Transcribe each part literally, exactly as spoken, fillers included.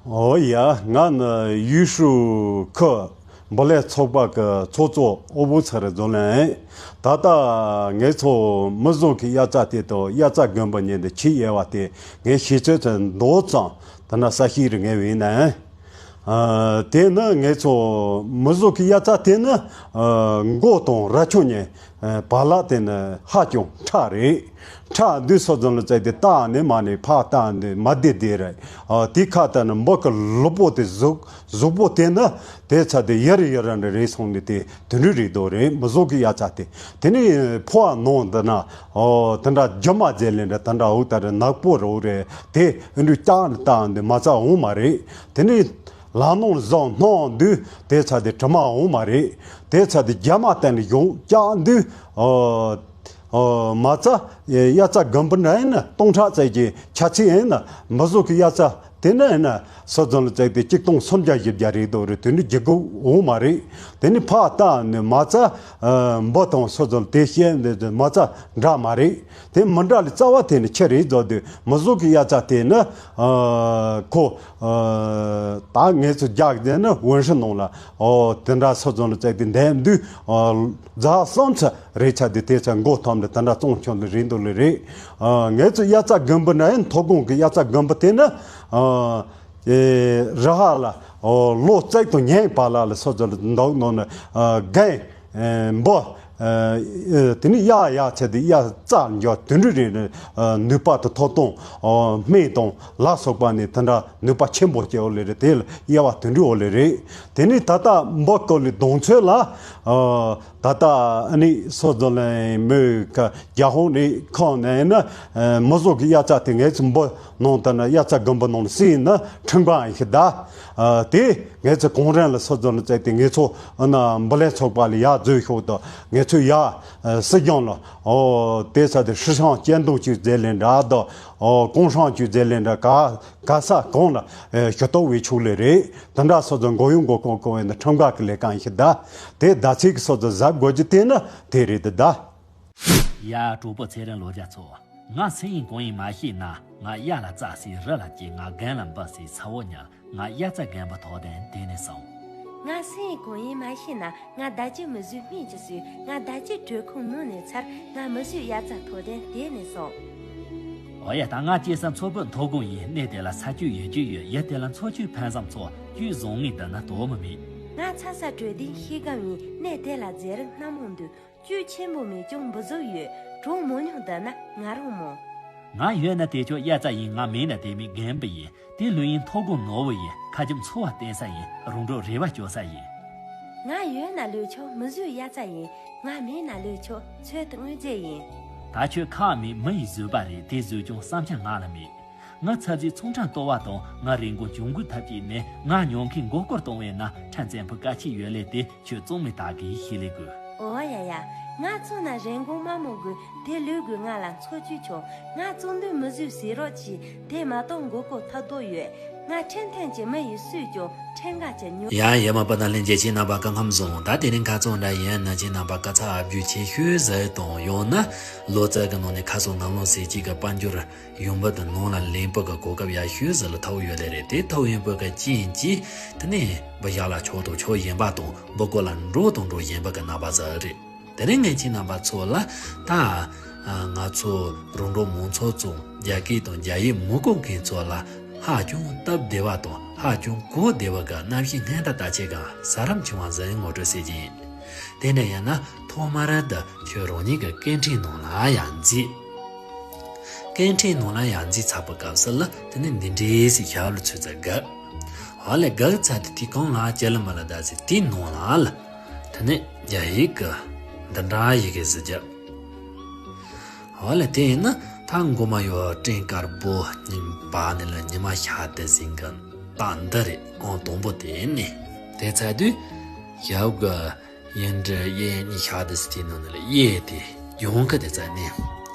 ཨོ་ཡ། ང་ནི་ཡུས་ཧྲུའུ་ཁུལ་འབུ་ལེན་ཚོགས་པ་གི་ཚོགས་གཙོ་ཨོ་བུ་ཚེ་རིང་རྫོང་ལན། ད་ལྟ་ངེད་ཚོ་མི་བཟོ་གི་དབྱར་རྩྭ་དེ་དང་དབྱར་རྩྭ་དགུན་འབུ་གཉིས་འདི་ཆེས་ཡལ་བ་དེ་ངས་ཤེས་ཚོད་ཚོད་མདོ་ཙམ་དེ་ན་ས་ཤིག་རི་ངས་བས་ན། ཨ། དེ་ནི་ངེད་ཚོ་མི་བཟོ་གི་དབྱར་རྩྭ་དེ་ནི། ཨ། མགོ་དང་རྭ་ཅོ་གཉིས། ཨ། བར་ལ་དེ་ནི་ཧ་ཅང་ཕྲ་རེད། ཕྲ་འདི་སོ་ཙམ་ལ་བཙལ་ཏེ་བཏང་ནས་མ་ནས་ཕར་བཏང་འདི་མ་བདེ་བདེ་རེད། ཨ། དེ་ཁ་ད་ནི་འབུ་གི་ལུས་པོ་དེ་གཟུགས་གཟུགས་པོ་དེ་ནི་དེ་ཚ་དེ་ཡར་ཡར་འདྲ་རེད་སོང་ནས་དེ་དུད་འགྲོ་རེད་དོ་རེད། མི་བཟོ་གི་དབྱར་རྩྭ་དེ་དེ་ནི་ཕོ་བ་ནང་འདི་ན། ཨོ། དེ་འདྲ་རྒྱུ་མ་རྫས་ལེན་འདྲ་དེ་འདྲ་འུ་ད་རེད་ནག་པོ་རེད་འུ་རེད། དེ་འུ་འདྲ་བཏང་ནས་བཏང་འདི་མ་རྩ་འོང་མ་རེད། དེ་ནི། ལ་ནང་ལ་བཟང་སྣང་འདུག་དེ་ཚ་དེ་དྲི་མ་འོང་མ་རེད། དེ་ཚ་དེ་རྒྱ་མ་བསྟན་ནས་ཡོང་ཀྱག་འདུག་ཨོ། ཨོ། མ་རྩ་དབྱར་རྩྭ་དགུན་འབུ་འདྲ་ཡིན་ན་སྟོང་ཕྲག་ཙམ་གྱི་ཆ་ཚད་ཡིན་ན་མི་བཟོ་གི་དབྱར་རྩྭ་དེ་ནི་ཡིན་ན་སོ་ཙམ་ལ་བཙལ་ཏེ་གཅིག་སྟོང་སུམ་བརྒྱ་བཞི་བརྒྱ་རེད་དོ་རེད། དེ་ནི་རྒྱུ་གོ་འོང་མ་རེད། དེ་ནི་ཕར་བཏང་ནས་མ་རྩ་འབུ་དང་སོ་ཙམ་དེ་བཤད་འདི་མ་རྩ་འདྲ་མ་རེད། དེ་མི་འདྲ་ལ་རྩ་བ་དེ་ནི་ཆི་རེད་ཟེར་དུས་མི་བཟོ་གི་དབྱར་རྩྭ་དེ་ནི། ཨ། ཁོ། ཨ། ད་ངེད་ཚོ་རྒྱག་དེ་ནི་ཝུན་ཧྲི་ནང་ལ། ཨོ། དེ་འདྲ་སོ་ཙམ་ལ་བཙལ་ཏེ་འདེམས་དུས། ཨ། རྫ་གསུམ་ཚ་རེ་ཆ་དེ་དེ་ཚ་མགོ་འཐོམ་ལ་དེ་འདྲ་བཙོང་ཆོག་ལ་རེད་འདུག་ལ་རེད། ཨ། ངེད་ཚོ་དབྱར་རྩྭ་དགུན་འབུ་ན་ཡང་མཐོ་སྒང་གི་དབྱར་རྩྭ་དགུན་འབུ་དེ་ནི། ཨ། ཨེ། རི་ཧ་ལ། ཨོ། ལོ་བརྩེགས་དང་ཉེ་བར་ལ་ལ་སོ་ཙམ་ལ་འདུག་ནང་ནི། ཨ། རྒན། ཨེ། འབུ། ཨེ། དེ་ནི་གཡག་གཡག་ཚ་དེ་གཡག་རྩྭ་འཇོག་དུད་འགྲོ་རེད། ཨ། ནུས་པ་དང་ཐོབ་ཐང་། ཨ། སྨན་དང་ལ་སོགས་པ་ནི་དེ་འདྲ་ནུས་པ་ཆེན་པོ་སྐྱེ་བ་ལས་རེད། དེ་ལ་དབྱེ་བ་དུད་འགྲོ་འོ་ལས་རེད། དེ་ནི་ད་ལྟ་འབུ་བརྐོ་ལས་གདོང་ཚོད་ལ། ཨ། ད་ལྟ་ཨ་ནི་སོ་ཙམ་ལ་མོས་ཀ་རྒྱ་ཧོང་ནི་ཁོང་ནས་ན། ཨ། མི་བཟོ་གི་དབྱར་རྩྭ་དེ་ངེད་ཚོ་འབུ་ནང་དུ་ན་དབྱར་རྩྭ་དགུན་འབུ་ནང་ལ་སྲིད་ན་ཁྲིམས་འགལ་ཡིན་ཤི་ད། ཨ། དེ་ངེད་ཚོ་གོང་རིམ་ལ་སོ་ཙམ་ལ་བཙལ་ཏེ་ངེད་ཚོ་ཨ་ན་འབུ་ལེན་ཚོགས་པ་ལ་ཡར་འཛུལ་ཤོག་དང་ངེད་ཚོ་ཡར། ཨ། སྲིད་སྐྱོང་ལ། ཨོ། དེ་ཚ་དེ་ཧྲི་ཤང་སྐྱེ་འདོང་གཅིག་མཛད་ལེན་འདྲ་དང་། ཨོ། ཀོང་ཧྲང་གཅིག་མཛད་ལེན་འདྲ་ག་ག་ས་གང་ལ། ཨེ། ཞུ་གཏུག་བྱེད་ཆོག་ལེ་རེད། དེ་འདྲ་སོ་ཙམ་མགོ་ཡོང་མགོ་ཁོང་ཁོང་བས་ན་ཁྲིམས་འགལ་གི་ལས་ཀ་ཡིན་ཤི་ད། དེ་ཟླ་ཚེས་ཀྱི་སོ་ཙམ་གཟབ་དགོས་ཀྱི་དེ་ནི་དེ་རེད་ད། ཡ། གྲོགས་པོ་ཚེ་རིང་ལོ་བརྒྱ་ཚོ། ང་སུ་ཡིན་གང་ཡིན་མ་ཤེས་ན། ང་གཡག་ལ་རྩྭ་ཟས། རི་ལ་སྐྱེས། ང་རྒན་ལ་འབུ་ཟས། ཚ་བོ་ཉལ། ང་དབྱར་རྩྭ་དགུན་འབུ་ཐོག་དན་དེ་ནས་སོང་། ང་སུ་ཡིན་གང་ཡིན་མ་ཤེས་ན། ང་ཟླ་གཅིག་མི་བཟོས་སྨན་གཅིག་ཟོས། ང་ཟླ་གཅིག་དྲོད་ཁོང་ནུབ་ནས་ཚར། ང་མི་བཟོས་དབྱར་རྩྭ་ཐོག་དན་དེ་ནས་སོང་། ཨོ་ཡ། ད་ང་སྐྱེས་ས་མཚོ་བོད་མཐོ་སྒང་ཡིན། གནས་དེ་ལ་ས་ཆུ་ཡོད་རྒྱུ་ཡོད། ཡུལ་དེ་ལ་མཚོ་ཆུ་ཕན་བཟང་ཚོ། རྒྱུད་བཟང་ངན་འདི་ན་དོགས་མི་མེད། ང་ཚ་ས་དྲོད་ལྡན་ཤེལ་སྒམ་ཡིན། གནས་དེ་ལ་རྫས་རིགས་སྣ་མང་འདུག་བཅུད་ཆེན་པོ་མེད་ཀྱང་འབུ་གཟུགས་ཡོད། གྲོང་མང་ཉུང་འདི་ན་ང་རང་མོ། ང་ཡོད་ན་དེ་ཆོ་དབྱར་རྩྭ་ཡིན། ང་མེད་ན་དེ་མི་རྒན་པ་ཡིན། དེ་ལུས་ཡིན་མཐོ་སྒང་ནོར་བུ་ཡིན། ཁ་ཆེམས་འཚོ་བ་བརྟེན་ས་ཡིན། རོང་འབྲོག་རེ་བ་བཅོལ་ས་ཡིན། ང་ཡོད་ན་ལུས་ཆོ་མི་བཟོས་དབྱར་རྩྭ་ཡིན། ང་མེད་ན་ལུས་ཆོ་ཚོད་དངོས་རྫས་ཡིན། ད་ཆོས་ཁག་མེད་མི་ཡིས་བཟོས་པ་རེད། དེ་བཟོས་ཀྱང་བསམ་འཆར་ང་ལ་མེད། ང་ཚ་ཚའི་ཚོང་ཁྲ་གཏོར་བ་དང་། ང་རིན་གོང་གྱོང་གུན་ཐབས་ཀྱིས་ནས། ང་ཉོ་མཁན་མགོ་སྐོར་གཏོང་བས་ན། ཕྲན་བཙན་པོ་དཀའ་སྤྱད་ཡོད་ལས་དེ་ཁྱོད་གཙང་མའི་དག་གིས་ཤེས་ལས་དགོས། ཨོ་ཡ་ཡ། ང་གཙང་ན་རིན་གོང་དམའ་མོ་དགོས། དེ་ལུས་དགོས་ང་ལ་འཚོ་བཅུད་ཆོག་ང་གཙང་དུས་མི་བཟོས་ཟས་རོགས་གྱིས། དེ་མ་གཏོགས་མགོ་སྐོར་ཐབས་སྡུག་ཡོད། ང་ཁྲིམས་མཐུན་གྱི་མི་ཡིས་སུས་ཀྱང་ཁྲིམས་འགལ་གྱི་ཉོ། ཡ། ཡ་མ་པ་དང་ལྷན་རྒྱས་ཁྱེད་རྣམ་པ་སྐུ་ཁམས་བཟང་། ད་དེ་རིང་ཁ་སང་འདྲ་ཡིན་ན་ཁྱེད་རྣམ་པ་སྐུ་ཚ་ཨ་བརྒྱུད་ཆེ་ཤོས་ཟེར་དང་ཡང་ན་ལོ་ཙཱ་གི་ནང་ནས་ཁ་སང་ངམ་ལོང་ཟེར་གཅིག་གི་དཔལ་འབྱོར་ཡོང་འབབ་དང་ནང་ལ་ལེན་པ་གི་གོ་སྐབས་ཡག་ཤོས་ཟིག་ལ་ཐོབ་ཡོད་ལེ་རེད། དེ་ཐོབ་ཡོད་པ་གི་རྐྱེན་གྱིས་དེ་ནས་འབུ་ཞག་ལ་ཆོག་དང་ཆོག་ཡིན་པ་དང་འབུ་རྐོ་ལ་འགྲོ་དང་འགྲོ་ཡིན་པ་གི་རྣམ་པ་ཟིག་རེད། དེ་རིང་ངས་ཁྱེད་རྣམ་པ་ཚོ་ལ་ད་ང་ཚོ་རོང་འབྲོག་མང་ཚོགས་ཚོ་རྒྱ་སྐད་དང་རྒྱ་ཡིག་མི་གོ་མཁན་ཚོ་ལ་ཧ་ཅང་སྟབས་བདེ་བ་དང་ཧ་ཅང་གོ་བདེ་བ་གི་རྣམ་ཤེས་སྔོན་དང་ལྟ་ཆེ་གང་ས་རམ་ཆུང་བ་ཟིག་ངོ་སྤྲོད་བྱེད་ཀྱི་ཡིན། དེ་འདྲ་ཡིན་ན་ཐོག་མར་འདི་ཁྱོད་རང་ཉིད་ཀྱི་སྐད་འཕྲིན་ནང་ལ་ཡར་འཛུལ། སྐད་འཕྲིན་ནང་ལ་ཡར་འཛུལ་ཚར་བའི་སྐབས་སུ་ལ་དེ་ནས་འདི་འདྲའི་ཞིག་ཞབས་ལ་ཚུད་ཚར་གི། ཧོ་ལེ་གག་ཚར་དུས་དེ་གང་ལ་ཅི་ལ་མ་ལ་ད་ཟེར་དེའི་ནང་ལ་ལ། དེ་ནས་རྒྱ་ཡིག་གི་འདི་འདྲ་ཡི་གེ་ཟིག་རྒྱབ། ཧོ་ལེ་དེ་ཡིན་ན་ད་མགོ་མ་ཡོད་སྤྲིན་དཀར་པོ་ཉིན་པ་ནས་ལ་ཉི་མ་ཤར་དེ་ཟིན་གི་ད་འདི་རེད། ཨང་དང་པོ་དེ་ནས་དེ་ཚར་དུས་ཞབས་གི་ཡིན་འདྲ་གཡས་གཉིས་ཤར་དེ་ཟིན་དེའི་ནང་ནས་ལ་གཡས་དེ་ཡོང་གི་དེ་ཚར་ནས།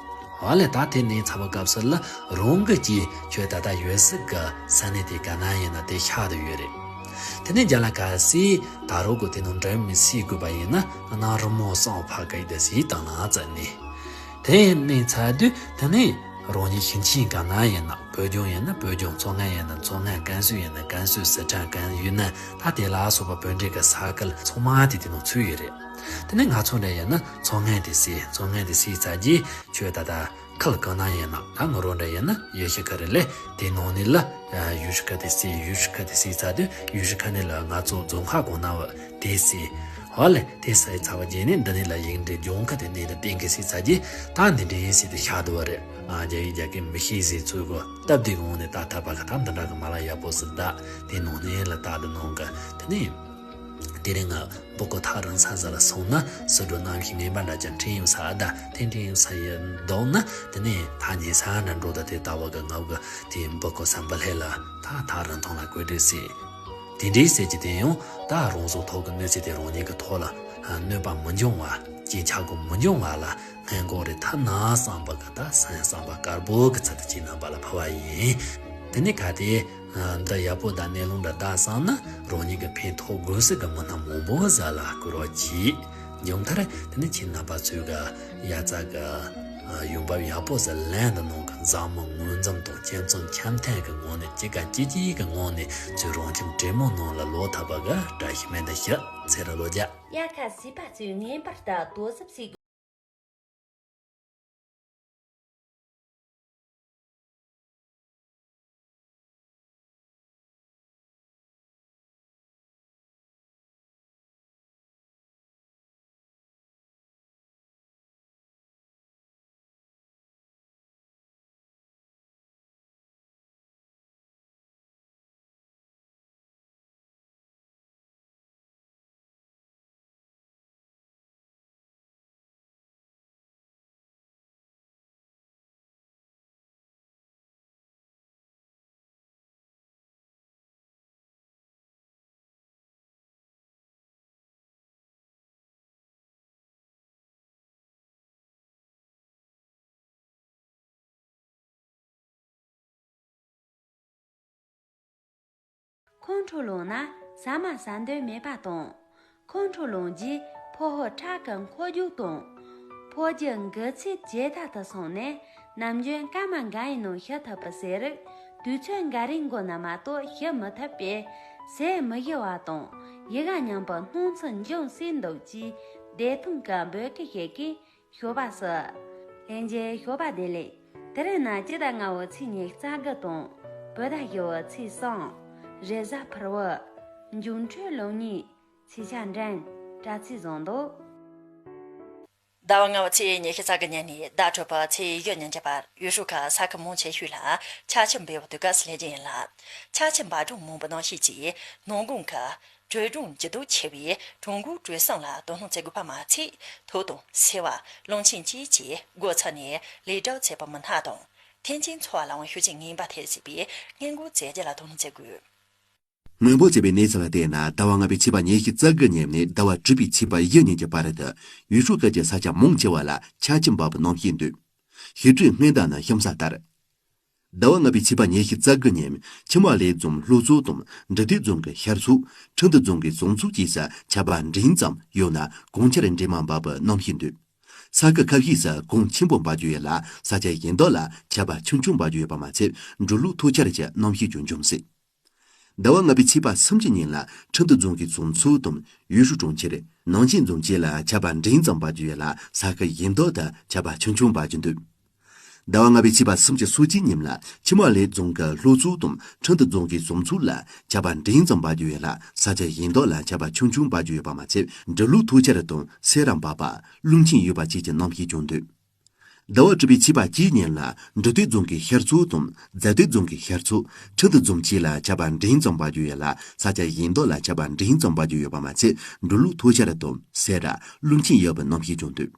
ཧོ་ལེ་ད་དེ་ནས་ཚར་བ་སྐབས་སུ་ལ་རང་གི་ཅི་ཁྱོད་ད་ལྟ་ཡོད་སྲིད་གི་ས་གནས་དེ་ག་ན་ཡིན་ན་དེ་ཤར་དུ་ཡོད་རེད། དེ་ནས་རྒྱ་ལ་ག་སི་ད་རོག་གི་དེ་ནང་འགྲིམ་མི་སྲིད་དགོས་པ་ཡིན་ན་ཨ་ན་རི་མོ་སང་ཕ་གི་དེ་སི་དང་ན་ཙ་ནས། དེ་ནས་ཚར་དུས་དེ་ནས་ རང་ཉིད་ཞིང་ཆེན་ག་ན་ཡིན་ན། བོད་ལྗོངས་ཡིན་ན་བོད་ལྗོངས། མཚོ་སྔོན་ཡིན་ན་མཚོ་སྔོན། ཀན་སུའུ་ཡིན་ན་ཀན་སུའུ། སི་ཁྲོན། ཀན་ཡུན་ནན། ད་དེ་ལ་སོགས་པ་བོད་འབྲེལ་གྱི་ས་ཁུལ་ཚང་མ་དེ་དེ་ནང་ཚུད་ཡོད་རེད། དེ་ནས་ང་ཚོ་འདྲ་ཡིན་ན་མཚོ་སྔོན་དེ་བསུས། མཚོ་སྔོན་དེ་བསུས་ཚར་རྗེས་ཁྱོད་ད་ལྟ་ཁུལ་གང་ན་ཡིན་ན། ད་ང་རང་འདྲ་ཡིན་ན་ཡུལ་ཤུལ་ཁུལ་རེད་ལས། དེ་ནང་ནས་ལ་ཡུལ་ཤུལ་ཁུལ་དེ་བསུས། ཡུལ་ཤུལ་ཁུལ་དེ་བསུས་ཚར་དུས་ཡུལ་ཤུལ་ཁུལ་ནས་ལ་ང་ཚོ་རྫོང་ཁག་གང་ན་བ་དེ་བསུས། ཧོ་ལེ། དེ་བསུས་ཚར་བ་རྗེས་ནས་འདི་ནས་ལ་ཡིག་འབྲེལ་ལྗོངས་ཁུལ་དེ་གནས་དང་གཏན་འཁེལ་བསུས་ཚར་རྗེས། ད་འདི་འདྲའི་བསུས་དུ་ཤར་དུ་བ་རེད། ང་རྒྱ་ཡིག་རྒྱ་སྐད་མི་ཤེས་ཟེར་ཚོད་གོ་སྟབས་བདེ་གི་ངང་ནས་ད་ཐབས་པ་གི་ཐབས་འདི་འདྲ་གི་མ་ལ་ཡག་པོ་ཟིག་གདའ། དེ་ནང་ནས་ལ་ད་འདི་ནང་གི་དེ་ནས། དེ་རིང་ང་བུ་ཀོ་ཐག་རིང་ས་ཟ་ལ་སོང་ན་སི་འགྲོ་གནམ་གཤིས་ངན་པ་འདྲ་ཅན་འཕྲིན་ཡོང་ས་ཨ་ད་དེ་འཕྲིན་ཡོང་ས་ཡིན་མདོག་ན། དེ་ནས་ཐག་ཉེ་ས་འདྲ་འགྲོ་ད་དེ་ལྟ་བ་གི་ང་གི་དེ་བུ་ཀོ་སམ་བུ་ལྷེ་ལ་ད་ཐག་རིང་ཐོང་ལ་བཀོད་སྒྲིག་སྲིད། དེ་འདྲའི་ཟེར་གྱི་དེ་ཡང་ད་རང་སྲོག་ཐོག་གི་གནོད་འཚེ་དེ་རང་ཉིད་ཀྱི་ཐོག་ལ་གནོད་པ་མི་འབྱུང་བ། རྐྱེན་ཆག་སྒོ་མི་འབྱུང་བ་ལ་སྔོན་འགོག་རེ་ཐབས་ན་བསམ་པ་གི་ད་སེམས་བསམ་པ་དཀར་པོ་གི་ཚུལ་དུ་ཁྱེད་རྣམ་པ་ལ་ཕུལ་བ་ཡིན། དེ་ནས་གལ་ཏེ། འདི་ཡག་པོ་དང་གནས་ལུང་འདྲ་བདག་བསམ་ན་རང་ཉིད་ཀྱི་ཕན་ཐོགས་དགོས་སྲིད་ཀྱི་མི་སྣ་མང་པོ་ཟ་ལ་བསྐུར་བ་གྱིས། མཇུག་མཐར་དེ་ནི་ཁྱེད་རྣམ་པ་ཚོས་ཀྱི་ཡ་ཙག་གི་ཡོང་འབབ་ཡག་པོ་ཟ་ལན་དུ་ནང་གི་འཛམ་མི་ངོས་འཛོམས་དང་སྤྱི་ཚོགས་འཆམ་མཐུན་གྱི་ངང་ནས་གཅིག་ག་གཅིག་གཅིག་གི་ངང་ནས་ཚུར་རང་ཁྱིམ་དྲེད་མོང་ནང་ལ་ལོག་ཐུབ་པ་གི་བཀྲ་ཤིས་སྨོན་འདུན་ཞུ། ཚེ་རིང་ལོ་བརྒྱ། དབྱར་ཁ་བསིལ་བ་ཚོས་ངེས་པར་དུ་དོ་ཟབ་བྱེད་དགོས། ཁོང་ཁྲོ་ལངས་ན་ཟ་མ་ཟ་འདོད་མེད་པ་དང་། ཁོང་ཁྲོ་ལངས་རྗེས་ཕོ་ཧོ་ཁྲག་གི་འཁོར་རྒྱུག་དང་། ཕོ་རྒྱུ་འགུལ་ཚད་ཇེ་དྲག་ཏུ་སོང་ནས་ནམ་རྒྱུན་སྐར་མ་འགའ་ཡི་ནང་ཤི་ཐུབ་པ་ཟེར། དུས་ཚོད་འགའ་རེའི་འགོར་ན་མ་གཏོགས་ཤི་མི་ཐུབ་པས་ཟས་མི་ཤི་བ་དང་། ཡི་ག་མཉམ་པོ་སྣང་ཚུལ་འབྱུང་སྲིད་འདུག་ཅེས་བདེ་ཐང་གི་འབོད་སྐུལ་བྱེད་མཁན་ཞོགས་པ་སུ། ལྷན་རྒྱས་ཞོགས་པ་བདེ་ལེགས། དེ་རིང་ནི་སྤྱི་ཟླ་ལྔ་བའི་ཚེས་ཉི་ཤུ་རྩ་དགུ་དང་། བོད་ཟླ་བཞི་བའི་ཚེས་གསུམ། རེས་གཟའ་ཕུར་བུ། འབྱུང་འཕྲོད་ལོ་ཉིས། ཚེས་ཆ་འགྲན། དྲ་ཚིགས་བཟང་འདུག་ཟླ་བ་ལྔ་བའི་ཚེས་ཉི་ཤུ་རྩ་དགུ་ཉིན་ནས་ཟླ་དྲུག་པའི་ཚེས་བཞི་ཉིན་གྱི་བར་ཡུལ་ཤུལ་ཁ་ས་ཁུལ་མང་ཆེ་ཤོས་ལ་ཆར་ཆུ་འབེལ་བའི་དུས་སྐབས་སུ་སླེབས་ཀྱི་ཡིན་ལ། ཆར་ཆུ་འབབ་གྲངས་མང་པོའི་གནམ་གཤིས་ཀྱིས་ནང་ཁུལ་གྱི་དྲོད་གྲང་ཇེ་དྲག་ཆེ་བས་གྲོང་ཁུལ་དྲོད་སྲུང་ལ་དོ་སྣང་བྱེད་དགོས་པ་མ་ཚད། དུག་དང་སེར་བ། རླུང་ཆེན་བཅས་ཀྱི་སྒོ་ཚུགས་ནས་ལས་གྲྭ་ཚད་པ་མི་སྣ་དང་། ཐོན་སྐྱེད་འཚོ་བ་ལའང་ཤུགས་རྐྱེན་ངན་པ་ཐེབས་སྲིད་པས་སྔོན་འགོག་བྱེད་རྒྱུ་ལ་དོ་སྣང་བྱེད་དགོས། སྔོན་འགོག་བྱེད་པའི་གནས་ཚུལ་ལ་བལྟས་ན། ཟླ་བ་ལྔ་པའི་ཚེས་པ་ཉི་ཤུ་རྩ་དགུ་ཉིན་ནས་ཟླ་བ་དྲུག་པའི་ཚེས་པ་བཞི་ཉིན་གྱི་བར་དུ་ཡུལ་ཤུལ་ཁུལ་གྱི་ས་ཆ་མང་ཆེ་བ་ལ་ཆར་ཆུ་འབབ་པའི་གནམ་གཤིས་འདུག་ཞིབ་ཕྲའི་སྔོན་བརྡ་ནི་གཤམ་གསལ་ལྟར། ཟླ་བ་ལྔ་པའི་ཚེས་པ་ཉི་ཤུ་རྩ་དགུ་ཉིན་ཆུ་དམར་ལེབ་རྫོང་ལྷོ་ཕྱོགས་དང་འབྲི་སྟོད་རྫོང་གི་ཤར་ཕྱོགས། ཁྲིན་ཏུ་རྫོང་གི་བྱང་ཕྱོགས་བཅས་སུ་ཆར་པ་འབྲིང་ཙམ། ཡང་ན་གངས་ཆར་འདྲེས་མ་འབབ་པའི་གནམ་གཤིས་འདུག་ས་ཁུལ་ཁ་ཤས་སུ་གངས་ཆེན་པོ་འབབ་རྒྱུ་ཡོད་ལ། ས་ཆ་གཞན་དག་ལ་ཆར་པ་ཆུང་ཆུང་འབབ་རྒྱུ་ཡོད་པ་མ་ཚད། འབྲུ་ལུག་ཐོག་ཆར་གྱི་གནམ་གཤིས་ཀྱང་འབྱུང་སྲིད། ཟླ་བ་ལྔ་པའི་ཚེས་པ་སུམ་ཅུ་ཉིན་ལ་ཁྲིན་ཏུ་རྫོང་གི་བྱང་ཕྱོགས་དང་ཡུས་ཧྲུའུ་གྲོང་ཁྱེར། ནང་ཆེན་རྫོང་བཅས་ལ་ཆར་པ་འབྲིང་ཙམ་འབབ་རྒྱུ་ཡོད་ལ། ས་ཁུལ་གཞན་དག་ཏུ་ཆར་པ་ཆུང་ཆུང་འབབ་རྒྱུ་འདུག་ཟླ་བ་ལྔ་པའི་ཚེས་པ་སུམ་ཅུ་སོ་གཅིག་ཉིན་ལ་ཆུ་དམར་ལེབ་རྫོང་གི་ལྷོ་ཕྱོགས་དང་ཁྲིན་ཏུ་རྫོང་གི་བྱང་ཕྱོགས་ལ་ཆར་པ་འབྲིང་ཙམ་འབབ་རྒྱུ་ཡོད་ལ། ས་ཆ་གཞན་དག་ལ་ཆར་པ་ཆུང་ཆུང་འབབ་རྒྱུ་ཡོད་པ་མ་ཚད། འབྲུ་ལུག་ཐོག་ཆར་དང་སེར་བ་འབབ་པ། རླུང་ཆེན་ཡོད་པ་བཅས་ཀྱི་གནམ་གཤིས་ཀྱང་འདུག་ཟླ་བ་དྲུག་པའི་ཚེས་པ་གཅིག་ཉིན་ལ་འབྲི་སྟོད་རྫོང་གི་ཤར་ཕྱོགས་དང་རྫ་སྟོད་རྫོང་གི་ཤར་ཕྱོགས། ཁྲིན་ཏུ་རྫོང་བཅས་ལ་ཆར་པ་འབྲིང་ཙམ་འབབ་རྒྱུ་ཡོད་ལ། ས་ཆ་གཞན་དག་ལ་ཆར་པ་འབྲིང་ཙམ་འབབ་རྒྱུ་ཡོད་པ་མ་ཚད། འབྲུ་ལུག་ཐོག་ཆར་དང་སེར་བ། རླུང་ཆེན་ཡོད་པའི་གནམ་གཤིས་ཀྱང་འདུག་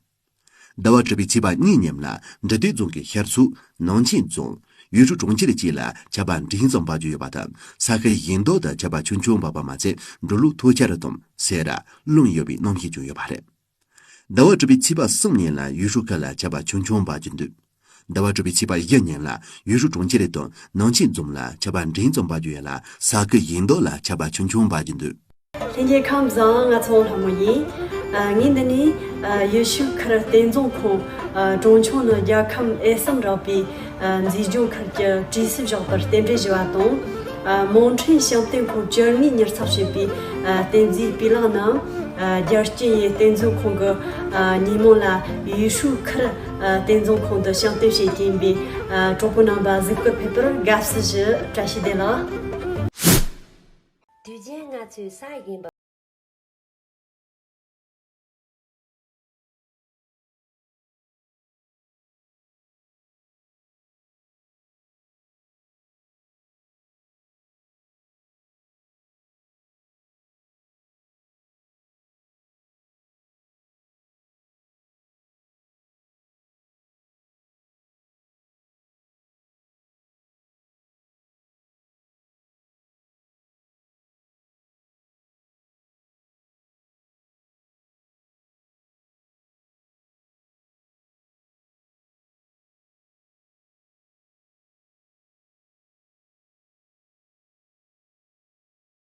ཟླ་བ་དྲུག་པའི་ཚེས་པ་གཉིས་ཉིན་ལ་འབྲི་སྟོད་རྫོང་གི་ཤར་ཕྱོགས། ནང་ཆེན་རྫོང་། ཡུས་ཧྲུའུ་གྲོང་ཁྱེར་བཅས་ལ་ཆར་པ་འབྲིང་ཙམ་འབབ་རྒྱུ་ཡོད་པ་དང་། ས་ཁུལ་གཞན་དག་ཏུ་ཆར་པ་ཆུང་ཆུང་འབབ་པ་མ་ཚད། འབྲུ་ལུག་ཐོག་ཆར་དང་སེར་བ། རླུང་ཡོད་པའི་གནམ་གཤིས་ཀྱང་ཡོད་པ་རེད། ཟླ་བ་དྲུག་པའི་ཚེས་པ་གསུམ་ཉིན་ལ་ཡུས་ཧྲུའུ་ཁུལ་ལ་ཆར་པ་ཆུང་ཆུང་འབབ་རྒྱུ་འདུག་ཟླ་བ་དྲུག་པའི་ཚེས་པ་བཞི་ཉིན་ལ་ཡུས་ཧྲུའུ་གྲོང་ཁྱེར་དང་ནང་ཆེན་རྫོང་ལ་ཆར་པ་འབྲིང་ཙམ་འབབ་རྒྱུ་ཡོད་ལ། ས་ཁུལ་གཞན་དག་ལ་ཆར་པ་ཆུང་ཆུང་འབབ་རྒྱུ་འདུག་ལྷན་རྒྱས་ཁམས་བཟང་། ང་ཚོ་ལྷ་མོ་ཡིན། ཨ། ངས་འདི་ནས། ཨ། ཡུལ་ཤུལ་ཁུལ་བསྟན་རྫོང་ཁོངས། ཨ། གྲོང་ཆུང་ནི་རྒྱལ་ཁམས་ཨེ་ཟུམ་རག་པའི། ཨ། མཛེས་ལྗོངས་ཁུལ་གྱི་གྲོས་སུ་བཞག་པར་རྟེན་འབྲེལ་ཞུ་བ་དང་། ཨ། མོང་ཁྲེང་བྱམས་བསྟེན་ཁང་བཅུ་གཉིས་མྱུར་ཚགས་ཞེས་པའི་ཨ་རྟེན་རྫས་སྤུས་ལེགས་རྣམས། ཨ། རྒྱལ་སྤྱི་ཡི་རྟེན་མཛོད་ཁང་གི་ཨ་ཉིན་མོ་ལ་ཡུས་ཧྲུའུ་ཁུལ་ཨ་རྟེན་མཛོད་ཁང་དུ་བྱམས་བསྟེན་བྱེད་ཀྱིན་པའི་ཨ་གྲོགས་པོ་རྣམ་པ་གཟིགས་སྐོར་ཕེབས་པར་དགའ་བསུ་ཞུ། བཀྲ་ཤིས་བདེ་ལེགས། དུས་རྒྱུན་ང་ཚོའི་ས་ཡིན་པ།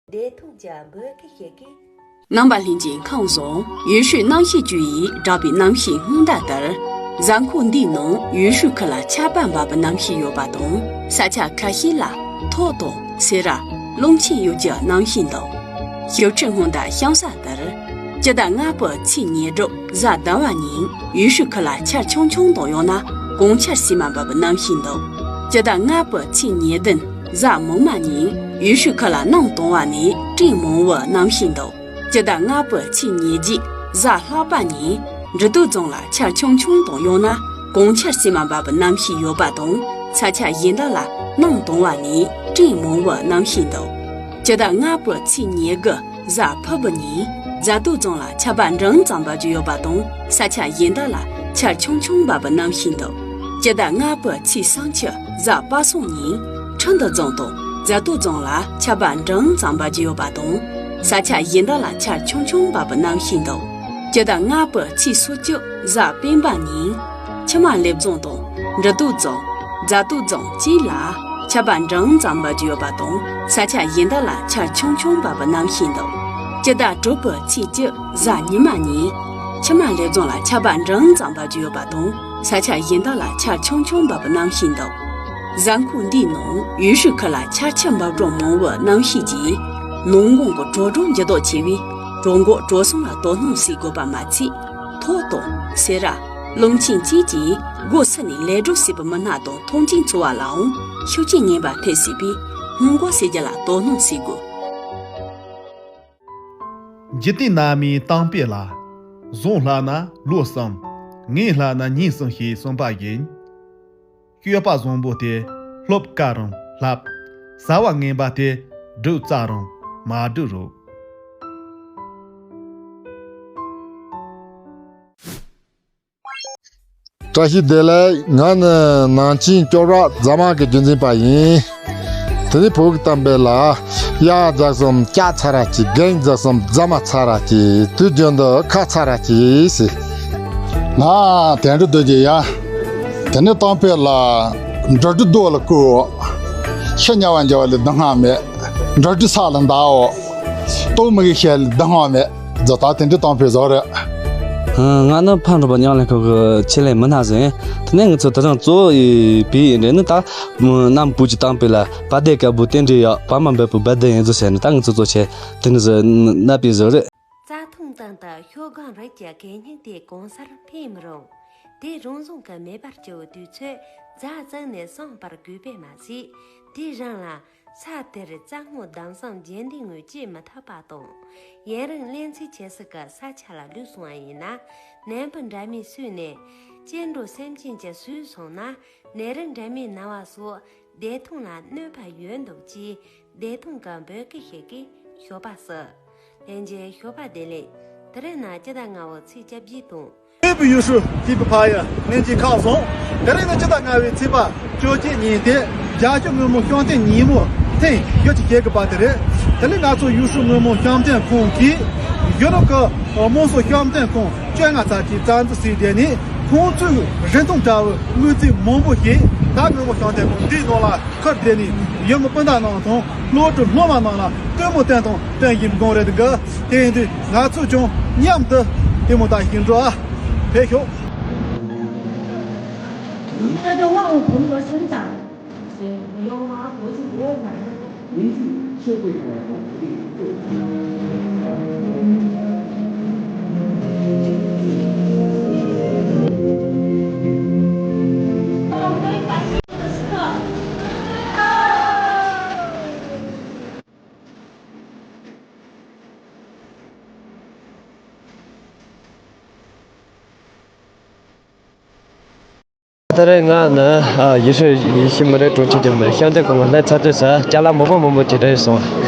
བདེ་ཐང་ཅན་འབོད་སྐུལ་བྱེད་ཀྱི། རྣམ་པ་ལྷན་རྒྱས་ཁམས་བཟང་། ཡུལ་ཤུལ་གནམ་གཤིས་ཅུའུ་ཡིས་བསྒྲགས་པའི་གནམ་གཤིས་སྔོན་བརྡ་ལྟར། གཟའ་འཁོར་འདིའི་ནང་ཡུལ་ཤུལ་ཁུལ་ལ་ཆར་པ་འབབ་པའི་གནམ་གཤིས་ཡོད་པ་དང་། ས་ཆ་ཁ་ཤས་ལ་ཐོག་དང་སེ་ར། ཀླུང་ཆེན་ཡུལ་གྱི་གནམ་གཤིས་འདུག་ཞིབ་ཕྲའི་སྔོན་བརྡ་གཤམ་གསལ་ལྟར། སྤྱི་ཟླ་ལྔ་པའི་ཚེས་ཉེར་དྲུག་གཟའ་ཟླ་བ་ཉིན་ཡུལ་ཤུལ་ཁུལ་ལ་ཆར་ཆུང་ཆུང་དང་ཡང་ན་གངས་ཆར་སིལ་མ་འབབ་པའི་གནམ་གཤིས་འདུག་སྤྱི་ཟླ་ལྔ་པའི་ཚེས་ཉེར་བདུན་གཟའ་མིག་དམར་ཉིན་ཡུལ་ཤུལ་ཁུལ་ལ་གནམ་དྭངས་བ་ནས་སྤྲིན་མང་བའི་གནམ་གཤིས་འདུག་སྤྱི་ཟླ་ལྔ་པའི་ཚེས་ཉེར་བརྒྱད་གཟའ་ལྷག་པ་ཉིན་འབྲི་སྟོད་རྫོང་ལ་ཆར་ཆུང་ཆུང་དང་ཡང་ན་གངས་ཆར་སིལ་མ་འབབ་པའི་གནམ་གཤིས་ཡོད་པ་དང་། ས་ཆ་གཞན་དག་ལ་གནམ་དྭངས་བ་ནས་སྤྲིན་མང་བའི་གནམ་གཤིས་འདུག་སྤྱི་ཟླ་ལྔ་པའི་ཚེས་ཉེར་དགུ་གཟའ་ཕུར་བུ་ཉིན་རྫ་སྟོད་རྫོང་ལ་ཆར་པ་འབྲིང་ཙམ་འབབ་རྒྱུ་ཡོད་པ་དང་། ས་ཆ་གཞན་དག་ལ་ཆར་ཆུང་ཆུང་འབབ་པའི་གནམ་གཤིས་འདུག་སྤྱི་ཟླ་ལྔ་པའི་ཚེས་སུམ་ཅུ་གཟའ་པ་སངས་ཉིན་ཁྲི་འདུ་རྫོང་དང་རྫ་སྟོད་རྫོང་ལ་ཆར་པ་འབྲིང་ཙམ་འབབ་རྒྱུ་ཡོད་པ་དང་། ས་ཆ་གཞན་དག་ལ་ཆར་ཆུང་ཆུང་འབབ་པའི་གནམ་གཤིས་འདུག་སྤྱི་ཟླ་ལྔ་པའི་ཚེས་སོ་བཅུ་གཟའ་སྤེན་པ་ཉིན་ཆུ་དམར་ལེབ་རྫོང་དང་འབྲི་སྟོད་རྫོང་། རྫ་སྟོད་རྫོང་བཅས་ལ་ཆར་པ་འབྲིང་ཙམ་འབབ་རྒྱུ་ཡོད་པ་དང་། ས་ཆ་གཞན་དག་ལ་ཆར་ཆུང་ཆུང་འབབ་པའི་གནམ་གཤིས་འདུག་སྤྱི་ཟླ་དྲུག་པའི་ཚེས་བཅུ་གཟའ་ཉི་མ་ཉིན་ཆུ་དམར་ལེབ་རྫོང་ལ་ཆར་པ་འབྲིང་ཙམ་འབབ་རྒྱུ་ཡོད་པ་དང་། ས་ཆ་གཞན་དག་ལ་ཆར་ཆུང་ཆུང་འབབ་པའི་གནམ་གཤིས་འདུག་གཟའ་འཁོར་འདིའི་ནང་ཡུལ་ཤུལ་ཁུལ་ལ་ཆར་ཆུ་འབབ་གྲངས་མང་བའི་གནམ་གཤིས་ཀྱིས་ནང་ཁོངས་ཀྱི་དྲོ་གྲང་འགྱུར་ལྡོག་ཆེ་བས། གྲོད་འགོ་གྲོལ་སོང་ལ་དོ་སྣང་བྱེད་དགོས་པ་མ་ཚད། ཐོག་དང་སེ་ར། ཀླུང་ཆེན་བཅས་ཀྱིས་སྒོ་ཕྱེ་ནས་ལས་སྒྲུབ་བྱེད་པའི་མི་སྣ་དང་ཐོན་སྐྱེད་འཚོ་བ་ལའང་ཤུགས་རྐྱེན་ངན་པ་ཐེབས་སྲིད་པས། སྔོན་འགོག་བྱེད་རྒྱུ་ལ་དོ་སྣང་བྱེད་དགོས། འཇིག་རྟེན་ན་མིའི་གཏམ་དཔེ་ལ། བཟང་ལྷག་ན་ལོ་གསུམ། ངན་ལྷག་ན་ཉིན་གསུམ་ཞེས་གསུངས་པ་བཞིན། སྤྱོད་པ་བཟང་པོ་དེ་སློབ་དཀའ་རུང་བསླབ། བྱ་བ་ངན་པ་དེ་སྒྲུབ་སླ་རུང་མ་སྒྲུབ་རོགས། བཀྲ་ཤིས་བདེ་ལེགས། ང་ནི་ནང་ཆེན་སྐྱོར་བ་རྫ་དམར་གྱི་རྒྱུན་འཛིན་པ་ཡིན། དེ་ནི་བོད་ཀྱི་གཏམ་དཔེ་ལ། གཡག་རྫ་གསུམ་ལྕགས་ཚ་ར་གྱིས། རྒན་རྫ་གསུམ་རྫ་མ་ཚ་ར་གྱིས། དུས་རྒྱུན་དུ་ཁ་ཚ་ར་གྱིས་ཟེར། ང་དོན་འགྲུབ་རྡོ་རྗེ་ཡ། དེ་ནི་གཏམ་དཔེ་ལ། འབྲུ་དྲུག་རྡོ་ལ་བརྐོས། ཤི་དམྱལ་བར་འགྱུར་བ་ལས་སྡུག་བསྔལ་མེད། འབྲུ་དྲུག་ས་ལ་འདའོ། ལྟོགས་མི་གི་ཤ་ལས་སྡུག་བསྔལ་མེད། རྫོགས་ད་དེ་འདྲའི་གཏམ་དཔེ་བཟོ་རེད། ང་ནི་ཕ་འགྲོ་བ་མཉམ་ལས་ཁང་གི་ཆེད་ལས་མི་སྣ་ཟིག་ཡིན། དེ་ནས་ང་ཚོ་དེ་རིང་གཙོ་བོ་ཡིན་པའི་འདྲེ་ནི་ད་གནམ་བོད་ཀྱི་གཏམ་དཔེ་ལ་བ་དན་དཀར་པོ་རྟེན་འབྲེལ་ཡག་བ་མ་འབེབས་པའི་བ་དན་ཡིན་ཚུལ་བཤད་ནས། ད་ང་ཚོ་གཙོ་ཆེ་དེ་ནི་ཟིག་གནའ་དཔེ་ཟིག་རེད། རྩྭ་ཐང་སྟེང་དུ་ཤོག་སྒང་རིགས་ཀྱི་གད་སྙིགས་དེ་གང་སར་འཕེན་མི་རུང་། དེ་རང་བཟུང་གི་མེ་འབར་གྱི་དུས་ཚོད་རྫ་བཙུགས་ནས་སོང་བར་དགོས་པས་མ་ཟད། དེའི་རིང་ལ་ས་དེར་རྩྭ་སྔོ་ལྡུམ་སང་རྒྱུན་ལྡན་ངོས་སྐྱེ་མི་ཐུབ་པ་དང་། ཡུན་རིང་བླན་ཚིག་ཆེ་སའི་ས་ཆ་ལ་ལུས་སོང་བ་ཡིན་ན། ནད་འབུ་འདྲ་མིན་གསོས་ནས་སྐྱེ་འགྲོ་སེམས་ཅན་གྱི་ཟོས་སོང་ན། ནད་རིགས་འདྲ་མིན་ན་བ་སོགས་བདེ་ཐང་ལ་གནོད་པ་ཡོད་འདུག་ཅེས་བདེ་ཐང་གི་འབོད་སྐུལ་ཞིག་གིས་ཞོགས་པ་སུ། ལྷན་རྒྱས་ཞོགས་པ་བདེ་ལེགས། དེ་རིང་ནི་སྤྱི་ཟླ་ལྔ་པའི་ཚེས་བཅོ་བརྒྱད་དང་། བོད་ཀྱི་ཡུལ་སྲོལ་བྱིས་པའི་ཕ་ཡུལ་ནས་ཀྱི་ཁག་སོང་། དེ་རིང་ནི་སྤྱི་ཟླ་ལྔ་པའི་ཚེས་པ་བཅོ་བརྒྱད་ཉིན་ཏེ། རྒྱལ་སྤྱི་སྔོན་མོ་བཤམས་སྟོན་ཉིན་མོ་ཐེངས་བཞི་བཅུ་ཞེ་དགུ་པ་དེ་རེད། དེ་ནི་ང་ཚོ་ཡུལ་སྲོལ་སྔོན་མོ་བཤམས་སྟོན་ཁང་གིས་ཡུ་རོབ་ཀྱི་དམངས་སྲོལ་བཤམས་སྟོན་ཁང་བཅོ་ལྔ་ཙམ་གྱིས་རྩ་འཛུགས་བྱས་ཏེ་ནི། ཁོང་ཚོས་རིན་ཐང་བྲལ་བའི་དངོས་རྫས་མང་པོ་ཞིག་ད་སྔོན་མོ་བཤམས་སྟོན་ཁང་འདིའི་ནང་ལ་ཁུར་བསྡད་ནས། ཡུལ་མི་སྤུན་ཟླ་རྣམས་དང་སློབ་ཕྲུག་སློབ་མ་རྣམས་ལ་ལྟད་མོ་སྟོན་དང་སྟོན་བཞིན་པའི་སྒང་རེད་འདུག་དེ་ཡིན་དུས་ང་ཚོས་ཀྱང་མཉམ་དུ་ལྟད་མོ་ལྟ་བཞིན་འགྲོ་ཨ། ཕེབས་ཤོག 那就万物蓬勃生长。谁没有啊？我是不会买那个。ད་རེས་ང་ནི་ཨ་ཡུལ་ཤུལ་ཡིད་བཞིན་མི་རིགས་དྲུང་ཆེ་གི་མི་རིགས་ཤམ་སྟོན་ཁང་གི་ལྷན་ཚ་དྲོད་ས་ཅ་ལག་མང་པོ་མང་པོ་ཅིག་རེད་སོང་།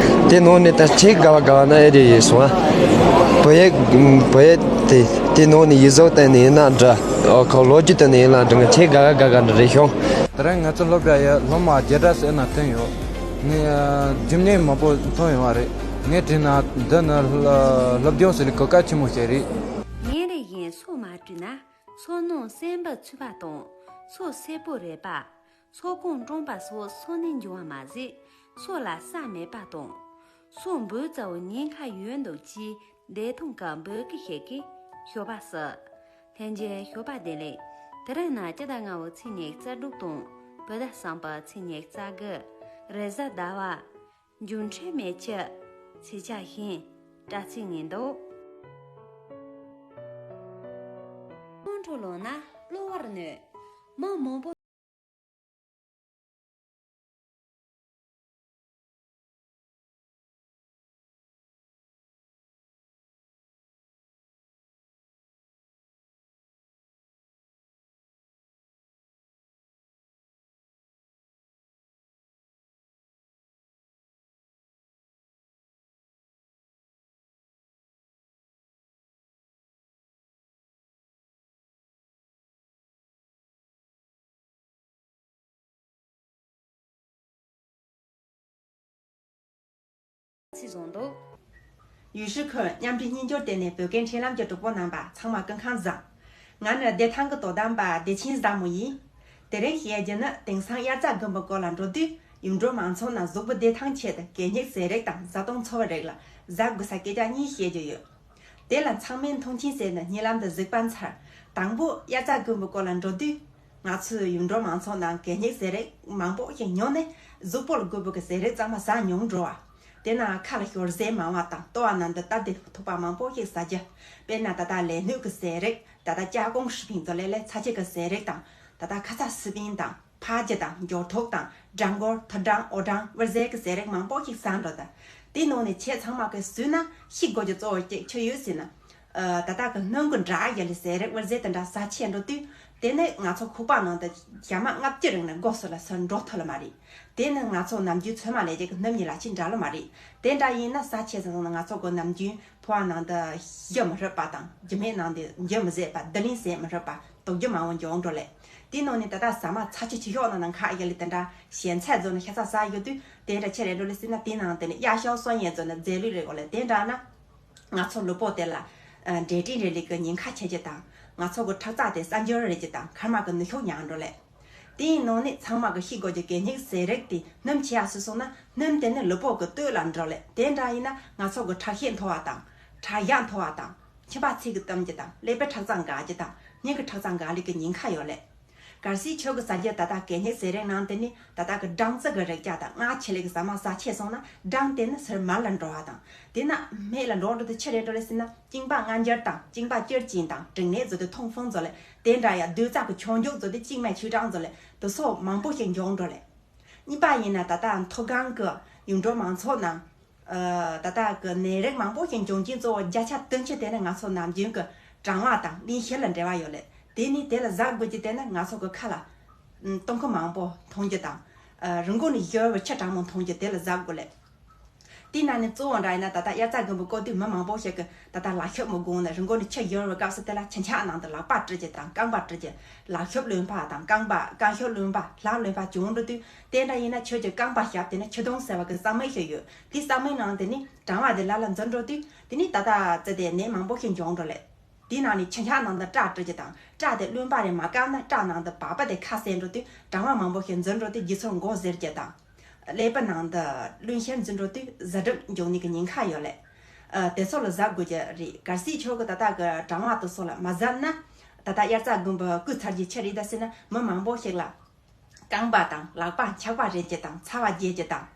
དེ་ནང་ནས་ད་ཆེས་དགའ་བ་དགའ་བ་ན་ཨེ་རེད་ཡིན་སོང་། བོད་ཡིག་བོད་ཡིག་དེ་དེ་ནང་ནས་ཡིག་གཟུགས་སྟེང་ནས་ཡིན་ན་འདྲ། ཨོ་ཁོ་ལོ་རྒྱུས་སྟེང་ནས་ཡིན་ན་འདྲ། ང་ཆེས་དགའ་བ་དགའ་བ་འདྲ་རེད་བྱུང་། ད་རེས་ང་ཚོ་སློབ་གྲྭ་ཡི་སློབ་མ་བརྒྱ་ཕྲག་ཟིན་ན་ཐོན་ཡོད། ངས་ཨ་རྒྱུ་མཚན་མང་པོ་མཐོང་ཡོང་བ་རེད། ངས་དྲིས་ན་འདི་ནི་སློབ་སྦྱོང་ཟེར་ལས་གོ་སྐབས་ཆེན་མོ་ཞིག་རེད། ཉིན་རེ་བཞིན་སོ་མ་བཀྲུས་ན། སོ་ནང་སེམས་པ་ཚུད་པ་དང་། སོ་སེར་པོ་རེད་པ། སོ་ཁོང་བཀྲུས་པ་སོགས་སོ་ནས་འབྱུང་བ་མ་ཟད། སོ་ལ་ས་མེད་པ་དང་། སོ་འབུ་ཙའུ་ཉེན་ཁ་ཡོད་འདུག་ཅེས་བདེ་ཐང་གི་འབོད་སྐུལ་བྱེད་ཀྱི་ཞོགས་པ་སི། ལྷན་རྒྱས་ཞོགས་པ་བདེ་ལེགས། དེ་རིང་ནི་སྤྱི་ཟླ་ལྔ་བའི་ཚེས་ཉི་ཤུ་རྩ་དྲུག་དང་བོད་ཟླ་གསུམ་པའི་ཚེས་ཉི་ཤུ་རྩ་དགུ། རེས་གཟའ་ཟླ་བ། འགྱུར་འཕྲོད་མེད་ཀྱི་ཚེས་ཆ་བཞིན་དྲ་ཚིགས་ངན་འདུག་ཁོང་ཁྲོ་ལངས་ན་གློ་བུར་གནོད། མི་མང་པོ། ཚིག་བཟང་འདུག་ཡུས་ཧྲི་ཁོས་མཉམ་འབྲེལ་གཉིས་སྦྱོར་བརྟེན་ནས་བོད་སྐད་འཕྲིན་ལམ་གྱི་གྲོགས་པོ་རྣམ་པ་ཚང་མ་སྐུ་ཁམས་བཟང་། ང་ནི་བདེ་ཐང་གི་དོ་དམ་པ་བདེ་ཆེན་བཟང་མོ་ཡིན། དེ་རིང་བཤད་རྒྱུ་ནི་དེང་སང་དབྱར་རྩྭ་དགུན་འབུ་སྐོར་ལ་འགྲོ་དུས་ཡུལ་འགྲོ་མང་ཚོགས་རྣམས་གཟུགས་པོ་བདེ་ཐང་ཆེད་དུ་གད་སྙིགས་ཟས་རིགས་དང་བཟའ་བཏུང་འཚོ་བའི་རིགས་ལ་གཟབ་དགོས་ས་སྐད་ཆ་གཉིས་བཤད་རྒྱུ་ཡོད། དེ་ལ་ཚང་མས་མཐོང་ཆེན་བྱས་ནས་སྙན་ལམ་དུ་གཟིགས་པ་མཚར། དང་པོ་དབྱར་རྩྭ་དགུན་འབུ་སྐོར་ལ་འགྲོ་དུས། ང་ཚོས་ཡུལ་འགྲོ་མང་ཚོགས་ནང་གད་སྙིགས་ཟས་རིགས་མང་པོ་ཞིག་ཉོས་ནས་གཟུགས་པོ་ལ་དགོས་པའི་ཟས་རིགས་གཙང་མ་ཟ་མྱོང་འགྲོ་བ། དེ་ན་ཁ་ལ་ཞོར་ཟས་མང་བ་དང་ལྟོ་བ་ནང་དུ་སྟབས་བདེ་ཐུག་པ་མང་པོ་ཞིག་ཟ་རྒྱུ། དཔེར་ན་ད་ལྟ་ལས་སྣོད་ཀྱི་ཟས་རིགས། ད་ལྟ་加工食品ཚོ་ལས་ལས་ཚྭ་ཆུ་གི་ཟས་རིགས་དང་། ད་ལྟ་ཁ་ཚ་སི་པན་དང་། ཕག་རྒྱུ་དང་འགྱོག་ཐོག་དང་སྦྲང་སྒོར་ཐུར་སྦྲང་འོ་སྦྲང་བུར་ཟས་ཀྱི་ཟས་རིགས་མང་པོ་ཞིག་ཟ་འགྲོ་ད། དེའི་ནང་ནས་ཁྱེད་ཚང་མ་གིས་ཟོས་ན་ཤི་དགོས་ཀྱི་གཙོ་བོ་གཅིག་ཆི་ཡོད་ཟེར་ན། ཨ་ད་ལྟ་གི་སྣུམ་གྱི་འདྲ་ཡ་ལས་ཟས་རིགས་བུར་ཟས་དེ་འདྲ་ཟ་ཆེད་འགྲོ་དུས། དེ་ནས་ང་ཚོ་ཁོག་པ་ནང་དུ་ཞག་མ་ལྔ་བཅུ་རིང་ནས་སྒོ་སོ་ལ་སོན་འགྲོ་ཐུབ་ལ་མ་རེད། དེ་ནི་ང་ཚོ་ནམ་རྒྱུན་ཚོད་མ་ལས་ཀྱི་སྣུམ་གཉིས་ལ་ཆེས་འདྲ་ལ་མ་རེད། དེ་འདྲ་ཡིན་ན་ཟ་ཆེད་ཟེར་ན་ང་ཚོ་གི་ནམ་རྒྱུན་ཕོ་བ་ནང་དུ་བཞུ་མི་ཧྲིལ་པ་དང་རྒྱུ་མའི་ནང་དུ་འགྱུར་མི་བཟད་པ་བསྡུ་ལེན་བྱེད་མི་ཧྲིལ་པ། དོགས་རྒྱུ་མང་བོ་འབྱུང་འགྲོ་ལེ། དེའི་ནང་ནས་ད་ལྟ་ཟ་མ་ཚྭ་ཆུ་ཆུ་ཤོག་ནང་ན་ཁ་ཡ་ལི་དེ་འདྲ་ཞན་ཚད་བཟོ་ན་ཤ་ཚ་ཟ་ཡོད་དུས་དེ་འདྲ་ཆེ་རེད་འགྲོ་ལེ་ཟེར་ན་དེའི་ནང་དེ་ནས་གཡའ་ཤོག་སོན་ཡན་བཟོ་ན་རྫས་ལུད་རེད་གོ་ལེ། དེ་འདྲ་ན་ང་ཚོ་ལུས་པོ་དེ་ལ་འབྲས་སྐྲན་རེ་ལི་གི་ཉེན་ཁ་ཆེ་རྒྱུ་དང་ང་ཚོ་གི་ཁྲག་རྩ་དེ་གསར་འགྱུར་རེད་རྒྱུ་དང་ཁར་མ་གི་ནུ་ཤོག་ཉར་འགྲོ་ལེ། དེའི་ནང་ནས་ཚང་མ་གི་ཤི་དགོས་ཀྱི་གད་སྙིགས་ཟས་རིགས་དེ་སྣུམ་ཆེ་ཡ་སུ་སོང་ན་སྣུམ་དེ་ནི་ལུས་པོ་གི་སྟོད་ལ་འགྲོ་ལེ། དེ་འདྲ་ཡིན་ན་ང་ཚོ་གི་ཁྲག་ཤེད་མཐོ་བ་དང་ཁྲག་ཡག་མཐོ་བ་དང་མཆིན་པ་ཚིག་གི་གཏམ་རྒྱུ་དང་ཀླད་པའི་ཁྲག་རྩ་འགག་རྒྱུ་དང་སྙིང་གི་ཁྲག་རྩ་འགག་ལེ་གི་ཉེན་ཁ་ཡོད་ལེ། གལ་སྲིད་ཁྱོད་ཀྱི་ཟ་རྒྱུ་ད་ལྟ་གད་སྙིགས་ཟས་རིགས་ནང་དེ་ནི་ད་ལྟ་གི་སྦྲང་རྩི་གི་རིགས་ཀྱ་དང་མངར་ཆེ་ལེ་གི་ཟ་མ་ཟ་ཆེ་སོང་ན་སྦྲང་དེ་ནི་ཟུར་མར་ལ་འགྲོ་བ་དང་དེ་ན་སྨད་ལ་འགྲོ་འགྲོ་དུ་ཆི་རེད་འགྲོ་ལེ་ཟེར་ན་གཅིན་པ་མངར་འགྱུར་དང་གཅིན་པ་སྐྱུར་ཅན་དང་དྲིང་ནད་བཟོ་དུ་ཐོང་ཧྥུང་བཟོ་ལེ། དེ་འདྲ་ཡ་སྡོད་རྩ་གི་མཆོང་རྒྱུག་བཟོ་དུ་གཅིན་མའི་ཆུ་གྲང་བཟོ་ལེ་དུ་སོགས་མང་པོ་ཞིག་འབྱུང་འགྲོ་ལེ། གཉིས་པ་ཡིན་ན་ད་ལྟ་མཐོ་སྒང་གི་ཡུལ་འགྲོ་མང་ཚོགས་ནང་། ཨ་ད་ལྟ་གི་ནད་རིགས་མང་པོ་ཞིག་འབྱུང་རྐྱེན་གཙོ་བོ་བརྒྱ་ཆ་བདུན་ཅུ་དེ་ནི་ང་ཚོ་ནམ་རྒྱུན་གི་གྲང་བ་དང་བརླན་གཤེར་ལ་འབྲེལ་བ་ཡོད་ལེ། དེ་ནི་དེ་ལ་གཟབ་དགོས་ཀྱི་དེ་ནི་ང་ཚོ་གི་ཁ་ལ་ཨམ་ཏོང་ཁུ་མང་པོ་འཐུང་རྒྱུ་དང་། ཨ་རི་མགོ་ནས་ཞོར་བའི་ཆུ་གྲང་མོ་འཐུང་རྒྱུ་དེ་ལ་གཟབ་དགོས་ལེ། དེའི་ནང་ནས་གཙོ་བོ་འདྲ་ཡིན་ན་ད་ལྟ་དབྱར་རྩྭ་དགུན་འབུ་བརྐོ་དུས་མི་མང་པོ་ཞིག་གི་ད་ལྟ་ལག་ཤོབ་མི་དགོས་ནས་རི་མགོ་ནས་ཆུ་ཡུར་བའི་སྐབས་སུ་དེ་ལ་ཆུ་འཁྱག་ནང་དུ་ལག་པ་བཀྲུ་རྒྱུ་དང་རྐང་པ་བཀྲུ་རྒྱུ། ལག་ཤོབ་རློན་པ་དང་རྐང་པ་རྐང་ཤོབ་རློན་པ་ལག་རློན་པ་བྱུང་འགྲོ་དུས་དེ་འདྲ་ཡིན་ན་ཁྱོད་ཀྱི་རྐང་པ་ཞབས་དེ་ནས་ཆུ་དུང་ཟེར་བ་གི་ས་སྨུག་ཞིག་ཡོད། དེ་ས་སྨུག་ནང་དེ་ནི་གྲང་བ་དེ་ལ་ལ་འཛུལ་འགྲོ་དུས་དེ་ནི་ད་ལྟ་ཙི་དེ་ནད་མང་པོ་ཞིག་འབྱུང་འགྲོ་ལེ། དེའི་ནང་ནས་ཆུ་འཁྱག་ནང་དུ་སྐྲ་བཀྲུ་རྒྱུ་དང་སྐྲ་དེ་རློན་པ་རེ་མ་བཀབ་ན་སྐྲ་ནང་དུ་བག་པ་དེ་ཁ་ཟས་འགྲོ་དུས་གྲང་བ་མང་པོ་ཞིག་འཛུལ་འགྲོ་དུས་རྗེས་ཚོར་མགོ་གཟེར་རྒྱུ་དང་། ཀླད་པའི་ནང་དུ་རློན་གཤེར་འཛུལ་འགྲོ་དུས་གཟི་གྲིབ་འབྱུང་ནི་གི་ཉེན་ཁ་ཡོད་ལེ། ཨ་དེ་ཚོ་ལ་གཟབ་དགོས་ཀྱི་རེད། གལ་སྲིད་ཁྱོད་ཀྱི་ད་ལྟ་གི་གྲང་བ་དེ་ཚོ་ལ་མ་གཟབ་ན། ད་ལྟ་དབྱར་རྩྭ་དགུན་འབུ་བརྐོས་ཚར་རྗེས་ཆི་རེད་ཟེར་ན། མི་མང་པོ་ཞིག་ལ་རྐང་པ་དང་ལག་པ་འཁྱག་པ་རེད་ཅེས་དང་ཚ་བ་རྒྱས་ཅེས་དང་།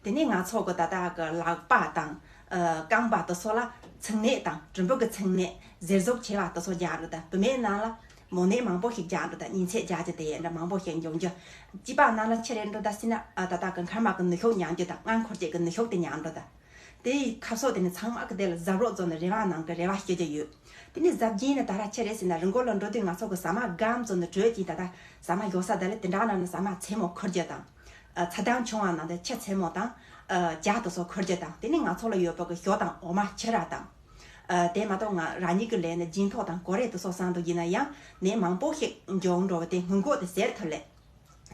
དེ་ནས་ང་ཚོ་གི་ད་ལྟ་གི་ལག་པ་དང་ཨ་རྐང་པ་དེ་ཚོ་ལ་ཚིགས་ནད་དང་གྲུམ་བུ་གི་ཚིགས་ནད་ཟེར་ཟུག་ཆེ་བ་དེ་ཚོ་རྒྱག་འགྲོ། ད་བུད་མེད་ནང་ལ་མོ་ནད་མང་པོ་ཞིག་རྒྱག་འགྲོ། ད་གཉན་ཚད་རྒྱག་རྒྱུ་དེ་འདྲ་མང་པོ་ཞིག་འབྱུང་རྒྱུ། སྐྱེས་པ་ནང་ལ་ཆི་རེད་འགྲོ་ད་ཟེར་ན། ཨ་ད་ལྟ་གི་མཁལ་མ་གི་ནུ་ཞོ་མྱང་རྒྱུ་དང་མངལ་འཁོར་རྒྱུ་གི་ནུ་ཞོ་དེ་མྱང་འགྲོ་ད། དེ་ཡི་ཁ་ཕྱོགས་དེ་ནི་ཚང་མ་གི་དེ་ལ་གཟབ་རོགས་བཟོ་ནས་རེ་བ་ནང་གི་རེ་བ་ཞུ་རྒྱུ་ཡོད། དེ་ནི་གཟབ་རྒྱས་ནི་ད་ར་ཆི་རེད་ཟེར་ན། རི་མགོ་ལ་འགྲོ་དུས་ང་ཚོ་གི་ཟ་མ་སྒམ་བཟོ་ནས་དྲོད་ཀྱིས་ད་ལྟ་ཟ་མ་ཞོ་ས་དེ་ལ་དེ་འདྲ་ནང་ནས་ཟ་མ་མཚན་མོ་ཁུར་རྒྱུ་དང་། ཨ་ཚ་གྲང་ཆུང་བ་ནང་དུ་ཆུ་མཚན་མོ་དང་ཨ་ཇ་དེ་ཚོ་ཁུར་རྒྱུ་དང་། དེ་ནི་ང་ཚོ་ལ་ཡོད་པ་གི་ཞོ་དང་འོ་མ་ཕྱུར་ར་དང་། ཨ་དེ་མ་གཏོགས་ང་རང་ཉིད་ཀྱི་ལས་ནི་སྦྱིན་ཐོག་དང་གོ་རེ་དེ་ཚོ་བསམ་དུ་ཡིན་ན་ཡང་ནད་མང་པོ་ཞིག་འབྱུང་འགྲོ་བ་དེ་སྔོན་འགོག་དེ་ཟེར་ཐུབ་ལེ།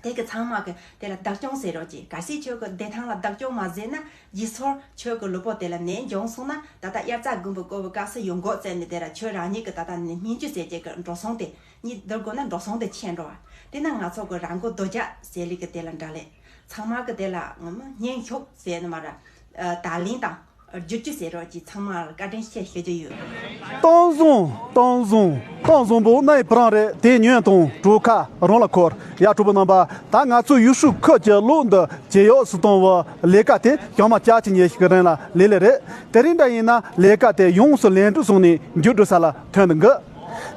དེ་གི་ཚང་མ་གི་དེ་ལ་བདག་སྐྱོང་ཟེར་རོགས་གྱིས། གལ་སྲིད་ཁྱོད་ཀྱི་བདེ་ཐང་ལ་བདག་སྐྱོང་མ་མཛད་ན། རྗེས་སོར་ཁྱོད་ཀྱི་ལུས་པོ་དེ་ལ་ནད་འབྱུང་སོང་ན། ད་ལྟ་དབྱར་རྩྭ་དགུན་འབུ་བརྐོ་བའི་སྐབས་སུ་ཡོང་འགོག་བཙལ་ནས་དེ་ལ་ཁྱོད་རང་ཉིད་ཀྱི་ད་ལྟ་ནི་སྨན་བཅོས་ཟེར་གྱི་གི་འགྲོ་སོང་དེ་གཉིས་བསྡུར་དགོས་ན་འགྲོ་སོང་དེ་ཆེ་འགྲོ་བ། དེ་ན་ང་ཚོ་གི་རང་མགོ་རྡོ་རྒྱག་ཟེར་ལི་གི་དེ་ལ་འདྲ་ལེ། ཚང་མ་གི་དེ་ལ་ངོ་མ་སྙན་ཞུ་ཟེར་ནི་མ་ར། ཨ་ད་ལན་དང་བསྒྱུར་བཅོས་ཟེར་རོགས་ཀྱིས་ཚང་མ་ལ་བཀའ་དྲིན་ཆེ་ཞུ་རྒྱུ་ཡོད། གཏམ་བཟང་གཏམ་བཟང་གཏམ་བཟང་པོ་རྣ་ཡི་བུ་རམ་རེད། དེ་ཉོན་དང་གྲོགས་ཁ་རང་ལ་འཁོར་ཡ། གྲོགས་པོ་རྣམ་པ། ད་ང་ཚོ་ཡུལ་ཤུལ་ཁུལ་གྱི་གློག་འདི་ཇེ་ཡག་སུ་གཏོང་བའི་ལས་ཀ་དེ་ཞག་མ་བཅུ་གཅིག་ཉི་ཤུ་གི་རིང་ལ་ལས་ལས་རེད། དེ་རིང་འདྲ་ཡིན་ན་ལས་ཀ་དེ་ཡོངས་སུ་ལས་འགྲུབ་སོང་ནས་མཇུག་སྒྲིལ་ས་ལ་ཐོན་འདུག་གི།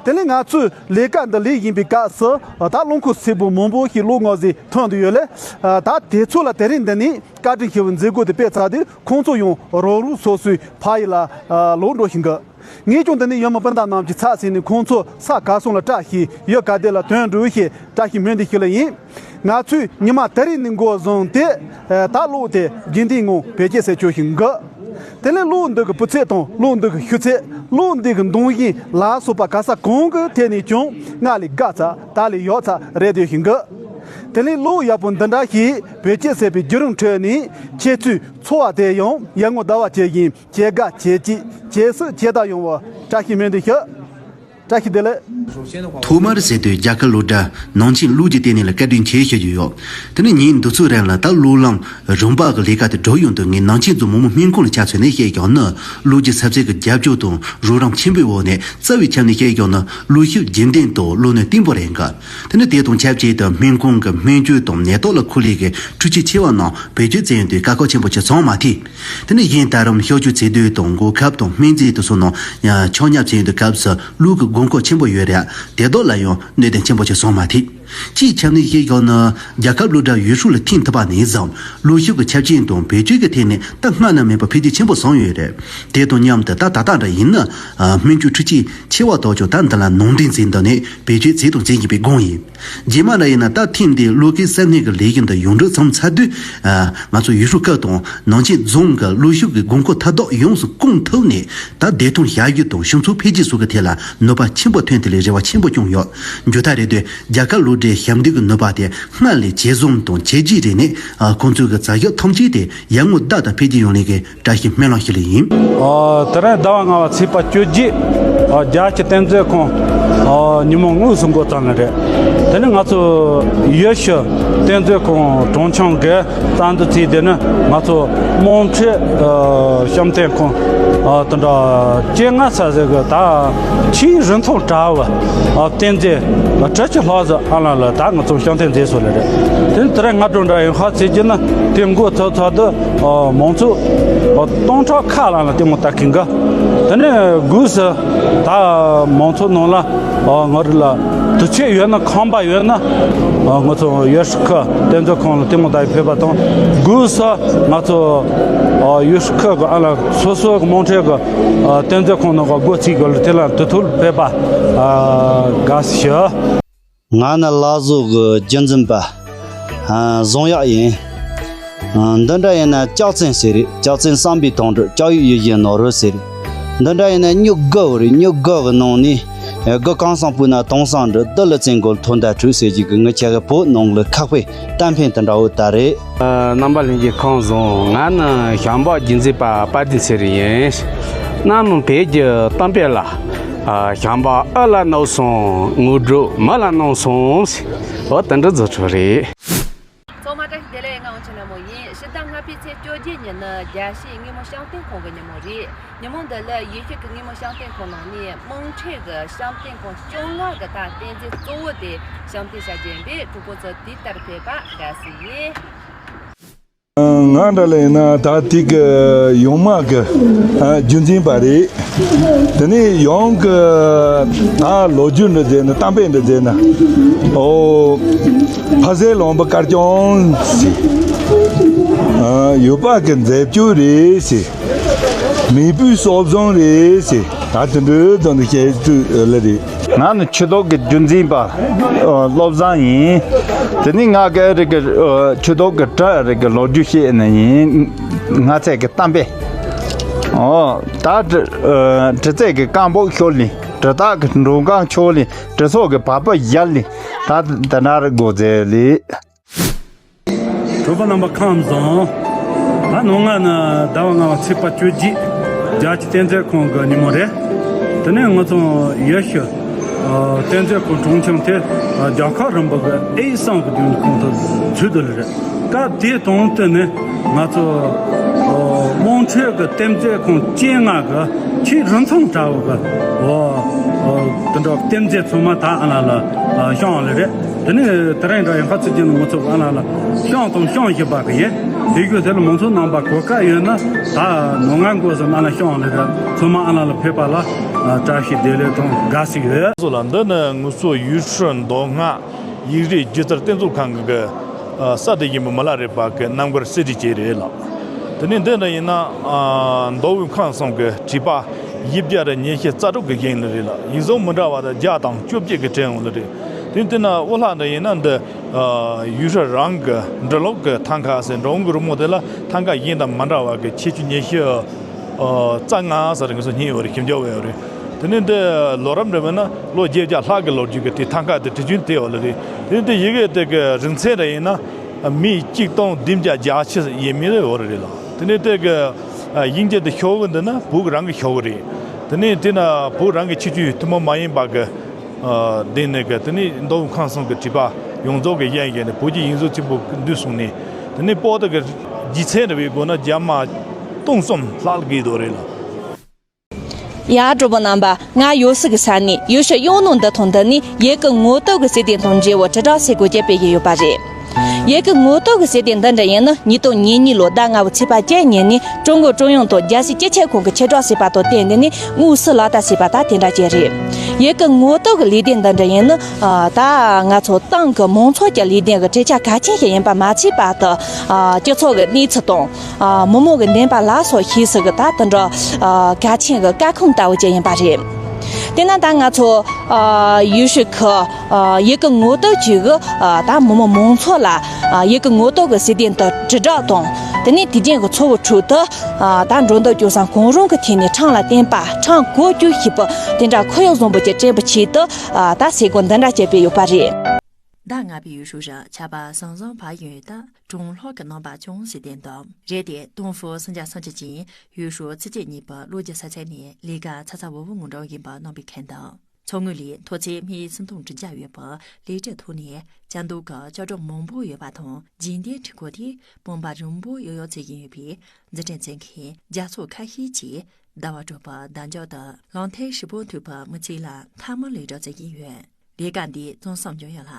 དེ་ནས་ང་ཚོས་ལས་ཀ་འདི་ལས་བཞིན་པའི་སྐབས་སུ་ད་རླངས་འཁོར་སེར་པོ་མང་པོ་ཞིག་གློག་ངོས་ཟིན་ཐོན་དུ་ཡོད་ལས། ད་དེ་ཚོ་ལ་དེ་རིང་འདི་ནས་བཀའ་དྲིན་ཞུ་བའི་མཛད་སྒོ་དེ་སྤེལ་ཚར་དུས་ཁོང་ཚོ་ཡང་རང་རང་སོ་སོའི་ཕ་ཡུལ་ལ་ལོག་འགྲོ་བཞིན་གི། ངས་ཀྱང་འདི་ནས་ཡུལ་མི་སྤུན་ཟླ་རྣམས་ཀྱི་ཚབ་ཟིན་ནས་ཁོང་ཚོ་ས་ག་སོང་ལ་བཀྲ་ཤིས་ཡུལ་ག་བདེ་ལ་ཐོན་འགྲོ་ཞེས་བཀྲ་ཤིས་སྨོན་འདུན་ཞུ་ལེ་ཡིན། ང་ཚོས་ཉི་མ་དེ་རིང་ནས་འགོ་བཟུང་སྟེ་ད་གློག་དེ་རྒྱུན་ལྡན་ངང་བེད་སྤྱོད་བྱེད་ཆོག་བཞིན་གི། དེ་ལས་གློག་འདི་གི་སྤུས་ཚད་དང་གློག་འདི་གི་ཤུགས་ཚད། གློག་འདི་གི་འདང་ཞེན་ལ་སོགས་པ་ག་ས་གང་གི་ཐད་ནས་ཀྱང་སྔར་ལས་དགའ་ཚ་དལ་ལས་ཡག་ཚ་རེད་འདོད་བཞིན་གི། དེ་ལས་གློག་ཡག་པོ་འདི་འདྲ་ཞིག་བེད་སྤྱོད་བྱས་པའི་བརྒྱུད་རིམ་ཁྲོད་ནས་ཁྱེད་ཚོའི་འཚོ་བ་དེ་ཡང་ཡར་ངོ་ཟླ་བ་ཇི་བཞིན་ཇེ་དགའ་ཇེ་སྐྱིད་ཇེ་སུ་ཇེ་བདེ་ཡོང་བར་བཀྲ་ཤིས་སྨོན་འདུན་ཞུ། བཀྲ་ཤིས་བདེ་ལེགས། ཐོག་མར་ཟེར་དུས་རྒྱ་གར་སློབ་གྲྭ་ནང་ཆེན་གློག་གི་ལྟེ་གནས་ལ་བཀའ་དྲིན་ཆེ་ཞུ་རྒྱུ་ཡོད། དེ་ནི་ཉིན་འདི་ཚོའི་རིང་ལ་ད་གློག་ལམ་རིམ་པ་གི་ལས་ཀ་དེ་འགྲུབ་ཡོང་དུས། ངས་ནང་ཆེན་རྫོང་མི་དམངས་སྨན་ཁང་ལ་ཆ་མཚོན་ནས་བཤད་ཀྱང་ནི། གློག་གི་ས་ཚིགས་ཀྱི་རྒྱབ་སྐྱོར་དང་རོགས་རམ་ཆེན་པོའི་འོག་ནས་རྩ་བའི་ཆ་ནས་བཤད་ཀྱང་ནི་གློག་ཤུགས་རྒྱུན་ལྡན་དང་གློག་ནུས་བརྟན་པོ་རེད་འགའ། དེ་ནི་དེ་དང་ཆབས་ཅིག་ཏུ་སྨན་ཁང་གི་སྨན་བཅོས་དང་ནད་ཐོག་ལ་ཁོར་ལས་ཀྱི་འཕྲུལ་ཆས་ཆེ་བ་རྣམས་བེད་སྤྱོད་བྱེད་ཡོང་དུས་དཀའ་ཁག་ཆེན་པོ་ཞིག་བྱུང་མ་ཐུབ། དེ་ནི་གཞན་ད་རུང་གཤག་བཅོས་བྱེད་དུས་དང་འགོག་ཁབ་དང་སྨན་རྫས་དེ་ཚོ་རྣམས་ཡང་ཆག་ཉར་བྱེད་ཡོང་དུས་སྐབས་སུ་གློག་གི་དགོས་མཁོ་ཆེན་པོ་ཡོད་རེད། དེ་དག་ལ་ཡང་གནོད་དོན་ཆེན་པོ་ཞིག་བྱུང་མ་ཐུབ། སྤྱིའི་ཆ་ནས་བཤད་ཡོང་ན་རྒྱལ་ཁབ་སློབ་གྲྭ་ཡུལ་ཤུལ་ལ་ཐོན་ཐུབ་པ་ནས་བཟུང་གློག་ཤུགས་ཀྱི་ཁྱབ་ཆེན་དང་བེད་སྤྱོད་ཀྱི་ཐད་ནས་ད་སྔར་ན་མེད་པར་འཕེལ་རྒྱས་ཆེན་པོ་བྱུང་ཡོད་རེད། དེ་དང་མཉམ་དུ་ད་ད་ལྟ་འདྲ་ཡིན་ན་སྨན་བཅོས་འཕྲུལ་ཆས་ཆེ་བ་དག་ཀྱང་ད་འདི་ལ་ནང་འདྲེན་བྱས་འདི་ནས་བེད་སྤྱོད་བྱས་དང་བྱེད་བཞིན་པའི་སྒང་ཡིན། རྗེས་མ་ལ་ཡིན་ན་ད་ཐེངས་འདིའི་གློག་སྐས་ས་གནས་ཀྱི་ལས་གཞི་འདི་ཡོངས་འབྲེལ་བྱུང་ཚར་དུས། ཨ། ང་ཚོ་ཡུལ་ཤུལ་ཁུལ་དང་ནང་ཆེན་རྫོང་གི་གློག་ཤུགས་ཀྱི་དགོས་མཁོ་མཐའ་དག་ཡོངས་སུ་སྐོང་ཐུབ་ནས། ད་བདེ་ཐང་ཞབས་ཞུ་དང་སྤྱི་ཚོགས་འཕེལ་རྒྱས་སོགས་ཀྱི་ཐད་ལ་ནུས་པ་ཆེན་པོ་ཐོན་ཐུབ་ལེ་རེ་བ་ཆེན་པོ་བསྐྱངས་ཡོད། མཇུག་མཐའ་རེད་དུས་རྒྱལ་ཁབ་སློབ་གྲྭའི་ཞབས་འདེགས་ཀྱི་ནུས་པ་དེ་སྔར་ལས་ཇེ་བཟང་དང་ཇེ་རྒྱས་རེད་ནས། ཨ། ཁོང་ཚོའི་གི་བྱ་གཞག་ཐམས་ཅད་དེ་ཡར་ངོ་ཟླ་ལྟར་འཕེལ་རྒྱས་ཡོང་ལེ་གི་བཀྲ་ཤིས་སྨོན་ལམ་ཞུ་ལེ་ཡིན། ཨ། དེ་རིང་ཟླ་བ་ལྔ་པ་ཚེས་པ་བཅོ་བརྒྱད། ཨ། རྒྱལ་སྤྱིའི་རྟེན་མཛོད་ཁང་ཨ། ཉིན་མོ་དངོས་སུ་འགོ་བརྩམས་ནི་རེད། དེ་ནི་ང་ཚོ་ཡུལ་ཤུལ་རྟེན་མཛོད་ཁང་གྲོང་ཆུང་གི་རྩ་འཛུགས་བྱས། དེ་ནི་ང་ཚོ་དམངས་ཁྲོད་ཨ། བཤམས་སྟོན་ཁང་ཨ། དེ་འདྲ་བཅོ་ལྔ་ཙམ་ཟིག་གི་ད་ཆེས་རིན་ཐང་དྲག་པའི་ཨ། རྟེན་མཛོད་ཨ། གྲུ་བཞི་ལྷག་ཙམ་ཨ་ལ་ལ་ད་ང་ཚོ་བཤམས་སྟོན་མཛད་སོང་ལེ་རེད། དེ་ནི་དེ་རིང་སྔ་དྲོ་འདྲ་ཡིན་ཧ་ཚེ་རྒྱུ་ན་དེ་འགོ་ཚུགས་ཚར་དུས། ཨ། མང་ཚོགས་ཨ། སྟོང་ཕྲག་ཁ་ལ་ལ་ལྟད་མོ་ལྟ་མཁན་འགའ། དེ་ནས་སྒོས་སུ་ད་མང་ཚོགས་ནང་ལ་ཨ། ང་རང་ལ་དུས་ཚོད་ཡོད་ན་ཁང་པ་ཡོད་ན་ཨ། ང་ཚོ་ཡུལ་ཤུལ་ཁུལ་རྟེན་མཛོད་ཁང་ལ་ལྟད་མོ་ལྟ་ཡི་ཕེབས་པ་དང་། སྒོས་སུ་ང་ཚོ་ཨ། ཡུལ་ཤུལ་ཁུལ་གི་ཨ་ལ་སོ་སོ་གི་དམངས་ཁྲོད་གི་ཨ། རྟེན་མཛོད་ཁང་ནང་གི་སྒོ་རྩིས་གི་ལ་དེ་ལ་དུས་ཐོག་ལ་ཕེབས་པ་ཨ། དགའ་བསུ་ཞུ། ང་ནི་ལ་བཟོ་གི་རྒྱུན་འཛིན་པ་ཨ། བཟང་ཡག་ཡིན། ཨ། འདི་འདྲ་ཡིན་ན་ལྕགས་ཚན་ཟེར་རེད། ལྕགས་ཚན་བསམ་པའི་དོང་གྲུབ། ལྕགས་ཡོས་ཡིད་བཞིན་ནོར་བུ་ཟེར་རེད། འདི་འདྲ་ཡིན་ན་སྨྱུ་གུ་རེད། སྨྱུ་གུ་གི་ནང་ནས་ཨ། གུ་གང་བཟང་སྤུས་ན་དྭངས་སང་འགྲིག། བདུད་ལ་བཙན་རྒོལ་ཐོག་མདའ་འཁྲུག་ཟེར་རྒྱུ་གི་ངི་ཆ་གི་བོད་ནང་གི་ཁ་དཔེ་གཏམ་ཕན་དེ་འདྲ་བོ་ད་རེད། ཨ། རྣམ་པ་ལྷན་རྒྱས་ཁམས་བཟང་། ང་ནི་ཞང་པ་རྒྱུན་འཛིན་པ་དཔལ་ལྡན་ཚེ་རིང་ཡིན། གནམ་བོད་ཀྱི་གཏམ་དཔེ་ལ། ཨ། ཞང་པ་ཨ་ལ་གནོད་སོང་དངོས་གྲུབ་མ་ལ་གནང་སོང་ཟེར། འོ་དེ་འདྲ་བཟོ་འཕྲོ་རེད། ཚང་མ་བཀྲ་ཤིས་བདེ་ལེགས། ང་དབང་ཆེན་ལྷ་མོ་ཡིན། ཕྱི་ཟླ་ལྔ་པའི་ཚེས་བཅོ་ གཅིག་ཉིན་ནི་རྒྱལ་སྤྱིའི་དངོས་མང་བཤམས་སྟོན་ཁང་གི་ཉིན་མོ་རེད། ཉིན་མོ་འདི་ལ་ཡུལ་ཤུལ་གྱི་དངོས་མང་བཤམས་སྟོན་ཁང་ནང་ནས་དམངས་ཁྲོད་ཀྱི་བཤམས་སྟོན་ཁང་བཅོ་ལྔ་གི་ད་རྟེན་རྫས་གཙོ་བོ་དེ་བཤམས་སྟོན་བྱ་རྒྱུ་ཡིན་པས། གྲོགས་པོ་ཚོ་དེ་ལྟར་ཕེབས་པ་དགའ་བསུ་ཡིན། ང་འདྲ་ལ་ཡིན་ན་ད་དེ་གི་ཡོང་མ་གི་རྒྱུན་འཛིན་པ་རེད། དེ་ནས་ཡང་གི་ད་ལོ་རྒྱུས་འདྲ་བྱས་ན། གཏམ་དཔེ་འདྲ་བྱས་ན། ཨོ། ཕ་ཟེ་ལོང་པ་དཀར་ཅང་ཟེར། ཡོད་པ་གི་མཛེས་སྤྱོད་རེད་ཟེར། མེས་པོའི་སྲོག་བཟང་རེད་ཟེར། ད་དེ་འདྲའི་དོན་དུ་བཤད་ཚུལ་ལ་རེད། ང་ནི་ཆོས་ཐོག་གི་རྒྱུན་འཛིན་པ། ཨ། བློ་བཟང་ཡིན། དེ་ནི་ང་གི་རིགས་ཀྱི། ཨ། ཆོས་ཐོག་གི་གྲྭ་རིགས་ཀྱི་ལོ་རྒྱུས་བཤད་ནི་ཡིན། ང་ཚོའི་གི་གཏམ་དཔེ། ཨོ། ད་གྲི། ཨ། གྲི་རྩེ་གི་རྐང་པོ་ཤོར་ལེ། གྲི་སྟག་གི་འགྲོ་སྒང་ཤོར་ལེ། གྲི་སོག་གི་བ་སྤུ་ཡལ་ལེ། ད་དེ་འདྲ་རེད་དགོས་ཟེར་ལེ། གྲོགས་པོ་རྣམ་པ་ཁམས་བཟང་། ད་ནངས་ང་ནི་ཟླ་བ་ལྔ་པ་ཚེས་པ་བཅུ་གཅིག་རྒྱལ་སྤྱིའི་རྟེན་རྫས་ཁང་གི་ཉིན་མོ་རེད། དེ་ནས་ང་ཚོ་ཡུལ་ཤུལ། ཨ། རྟེན་རྫས་ཁང་གྲོང་ཁྱེར་དེ། ཨ། རྒྱལ་ཁབ་རིམ་པ་གི་ཨེ་སང་གི་མདུན་ཁོང་དུ་ཚུད་དུ་ལེ་རེད། སྐབས་དེ་དང་བསྟུན་ནས་ང་ཚོ། ཨ། དམངས་ཁྲོད་ཀྱི་རྟེན་རྫས་ཁང་བཅོ་ལྔ་གི་ཆེས་རིན་ཐང་དྲག་པོ་གི། ཨོ། ཨོ། དེ་འདྲ་རྟེན་རྫས་ཚང་མ་ད་ཨ་ལ་ལ། ཨ། བཤམས་ལེ་རེད། དེ་ནས་དེ་རིང་འདྲ་ཡང་ཁ་ཚིག་ཅན་ལ་ང་ཚོ་ཨ་ལ་ལ་བཤམས་དང་བཤམས་བཞིན་པ་གི་ཡིན། དེ་རྒྱུ་དེ་ལ་མང་ཚོགས་རྣམ་པ་གོ་སྐབས་ཡོད་ན། ད་ནངས་ང་འགོ་ཟིན་ཨ་ལ་བཤམས་ལེ་རེད། ཚང་མ་ཨ་ལ་ལ་ཕེབས་པ་ལ། ཨ། བཀྲ་ཤིས་བདེ་ལེགས་དང་དགའ་བསུ་ཡོད། སོ་ལ་འདི་ནི་ང་ཚོ་ཡུལ་ཤུལ་མདོ་སྔགས་ཡིག་རིགས་སྒྱུ་རྩལ་རྟེན་གཙོ་ཁང་གི། ཨ། ས་དེ་ཡིན་པ་མི་ལ་རས་པ་གི་རྣམ་དཀར་གསེར་བྲིས་བཅས་རེད་ལགས། དེ་ནས་འདི་འདྲ་ཡིན་ན། ཨ། མདོ་དབུས་ཁམས་གསུམ་གྱི་བྲིས་པ་བཞི་བརྒྱ་རེ་ཉི་ཤུ་རྩ་དྲུག་གི་ཡིན་ལེ་རེད་ལགས། ཡིག་གཟུགས་མི་འདྲ་བ་དང་བརྒྱ་དང་བཅོ་བརྒྱད་ཀྱི་བྲིས་ཡོང་ལེ་རེད། དེ་དེ་ན་དབུ་ལྷ་འདྲ་ཡིན་ན་འདི། ཨ། ཡུལ་ཤུལ་རང་གི་འབྲི་ཀློག་གི་ཐང་ཀ་ཟེར། འབྲི་གུང་གི་རི་མོ་དེ་ལ་ཐང་ཀ་གཞན་དང་མི་འདྲ་བ་གི་ཁྱད་ཆོས་ཉི་ཤུ། ཨ། རྩ་ལྔ་ཟེར་ང་ཚོ་རྙེད་ཡོད་རེད། ཞིབ་འཇུག་བྱས་ཡོད་རེད། དེ་ནས་འདི་ལོ་རབས་འདྲ་བས་ན་ལོ་བརྒྱད་བརྒྱ་ལྷག་གི་ལོ་རྒྱུས་ཀྱི་དེ་ཐང་ཀ་དེ་བྲིས་རྒྱུན་དེ་ཡོད་ལེ་རེད། དེ་ནས་དེ་ཡི་གེ་དེ་གི་རིང་ཚད་འདྲ་ཡིན་ན་མི་གཅིག་སྟོང་བདུན་བརྒྱ་བརྒྱད་ཅུ་ཡས་མས་ཡོད་རེད་ལགས། དེ་ནས་དེ་གི། ཨ། དབྱིན་ཇི་དེ་ཤོག་བུ་འདི་ནི་བོད་རང་གི་ཤོག་བུ་རེད། དེ་ནས་དེ་ན་བོད་རང་གི་ཁྱད་ཆོས་ཐུན་མོང་མ་ཡིན་པ་གི། ཨ། ལྡན་ནས་གི། དེ་ནས་མདོ་དབུས་ཁམས་གསུམ་གྱི་བྲིས་པ་ཡོངས་རྫོགས་ཀྱི་ཡན་ཡན་ནས་བོད་ཀྱི་ཡིག་གཟུགས་གཅིག་པུ་འདུས་སོང་ནས། དེ་ནས་པོ་ཏི་གི་ལྗིད་ཚད་འདྲ་བའི་སྒོ་ནས་རྒྱ་མ་སྟོང་གསུམ་ལྷག་གི་འདུག་རེད་ལགས། ཡ། གྲོགས་པོ་རྣམ་པ། ང་ཡོད་སའི་གི་ས་ནས་ཡུལ་ཤུལ་གཡུང་ནོར་འདི་ཐོག་འདི་ནས་ཡུལ་གྱི་ངོ་བསྟོད་ཀྱི་ཟས་སྡེ་དང་འབྲེལ་བའི་དྲིལ་བསྒྲགས་ཟེར་གོ་རྒྱུ་སྤེལ་གྱི་ཡོད་པ་རེད། ཡུལ་གྱི་ངོ་བསྟོད་ཀྱི་ཟས་སྡེ་འདི་འདྲ་ཡིན་ན་ཉིས་སྟོང་ཉེར་གཉིས་ལོ་ཟླ་ལྔ་པའི་ཚེས་པ་བཅུ་ཉིན་ནས་ཀྲུང་གོ་ཀྲུང་དབྱང་དང་རྒྱལ་སྤྱིའི་སྤྱི་ཁྱབ་ཁང་གི་ཁྱབ་བསྒྲགས་ཟེར་བ་དང་བསྟུན་ནས་དངོས་སུ་ལག་བསྟར་བྱས་པ་ད་དེ་འདྲ་ཅིག་རེད། ཡུལ་གྱི་ངོ་བསྟོད་ཀྱི་ལས་སྡེ་འདི་འདྲ་ཡིན་ན། ཨ། ད་ང་ཚོ་ཏང་གི་མང་ཚོགས་ཀྱི་ལས་དོན་གྱི་གྲུབ་ཆ་གལ་ཆེན་ཞིག་ཡིན་པ་མ་ཚད་པར་དུ། ཨ། སྤྱི་ཚོགས་ཀྱི་གནས་ཚུལ་དང་། ཨ། མི་མང་གི་བདེན་པ་ལ་སོགས་ཤེས་སུ་གི་ད་དེ་འདྲ། ཨ། གལ་ཆེན་གྱི་སྐར་ཁུང་ལྟ་བུ་ཅིག་ཡིན་པ་རེད། དེས་ན་ད་ང་ཚོ། ཨ། ཡུལ་ཤུལ་གྱི། ཨ། ཡུལ་གྱི་ངོ་བསྟོད་ཅིག་གི། ཨ། ད་མི་མང་མང་ཚོགས་ལ། ཨ། ཡུལ་གྱི་ངོ་བསྟོད་ཀྱི་ཟས་སྡེ་དང་དྲིལ་བསྒྲགས་དང་། དེ་ནས་དུས་རྒྱུན་གྱི་འཚོ་བའི་ཁྲོད་དུ། ཨ། ད་འགྲོ་འདུག་སྐྱོད་སའི་གང་རུང་གི་ཐད་ནས་ཁྲིམས་ལ་བརྟེན་པ། ཁྲིམས་གོ་རྒྱུ་ཞིག་པུ་དེ་འདྲ་ཁོར་ཡུག་བཟང་པོ་ཅིག་བསྐྲུན་པའི་ཆེད་དུ། ཨ། ད་ཟས་གོ་འདི་འདྲ་ཅིག་སྤེལ་ཡོད་པ་རེད། ཟླ་ལྔ་པའི་ཡུལ་ཤུལ་རུ་ཆར་པ་ཟང་ཟིང་བབས་ཡོང་ཡོད་སྟབས། གྲང་ལྷགས་ཀྱི་རྣམ་པ་ཅུང་ཟད་ལྡན་འདུག་རེད་དེ། ཏུང་ཧྥུ་སུམ་བརྒྱ་སུམ་ཅུ་ཅན་ཡུལ་ཤུལ་ཚོགས་བཅར་གཉིས་པའི་ལོ་རྒྱུས་ས་ཚིགས་ནས་ལས་ཀ་ཚ་ཚ་འུར་འུར་ངང་འགྲོ་བཞིན་པ་རྣམ་པས་མཁྱེན་འདུག་ཚོགས་དངུལ་ལས་མཐོ་ཚད་སྨི་སུམ་སྟོང་དྲུག་བརྒྱ་ཡོད་པའི་ལས་གྲྭ་ཐོག་ནས་བཅའ་སྡོད་ཀྱི་ཅ་གྲོགས་མང་པོ་ཡོད་པ་དང་། རྗེས་འདེད་འཕྲུལ་འཁོར་དེ་དཔུང་པ་རིང་པོ་ཡོད་ཡོད་ཚད་ཡིན་ཡོད་པས། འཛུགས་སྐྲུན་མཛད་མཁན་རྒྱལ་ཚོགས་ཁ་ཤས་ཀྱིས་ཟླ་བ་དྲུག་པའི་ཟླ་མཇུག་ཏུ་ལག་འཐིལ་ཧྲིལ་པོ་མཐུད་པའི་མི་ཚེ་ལ་མཐའ་མའི་ལས་གྲྭ་བཙུགས་ཀྱི་ཡོད། ལས་ཀ་འདིའི་བརྩོན་སེམས་འཇོག་ཡག་ལ་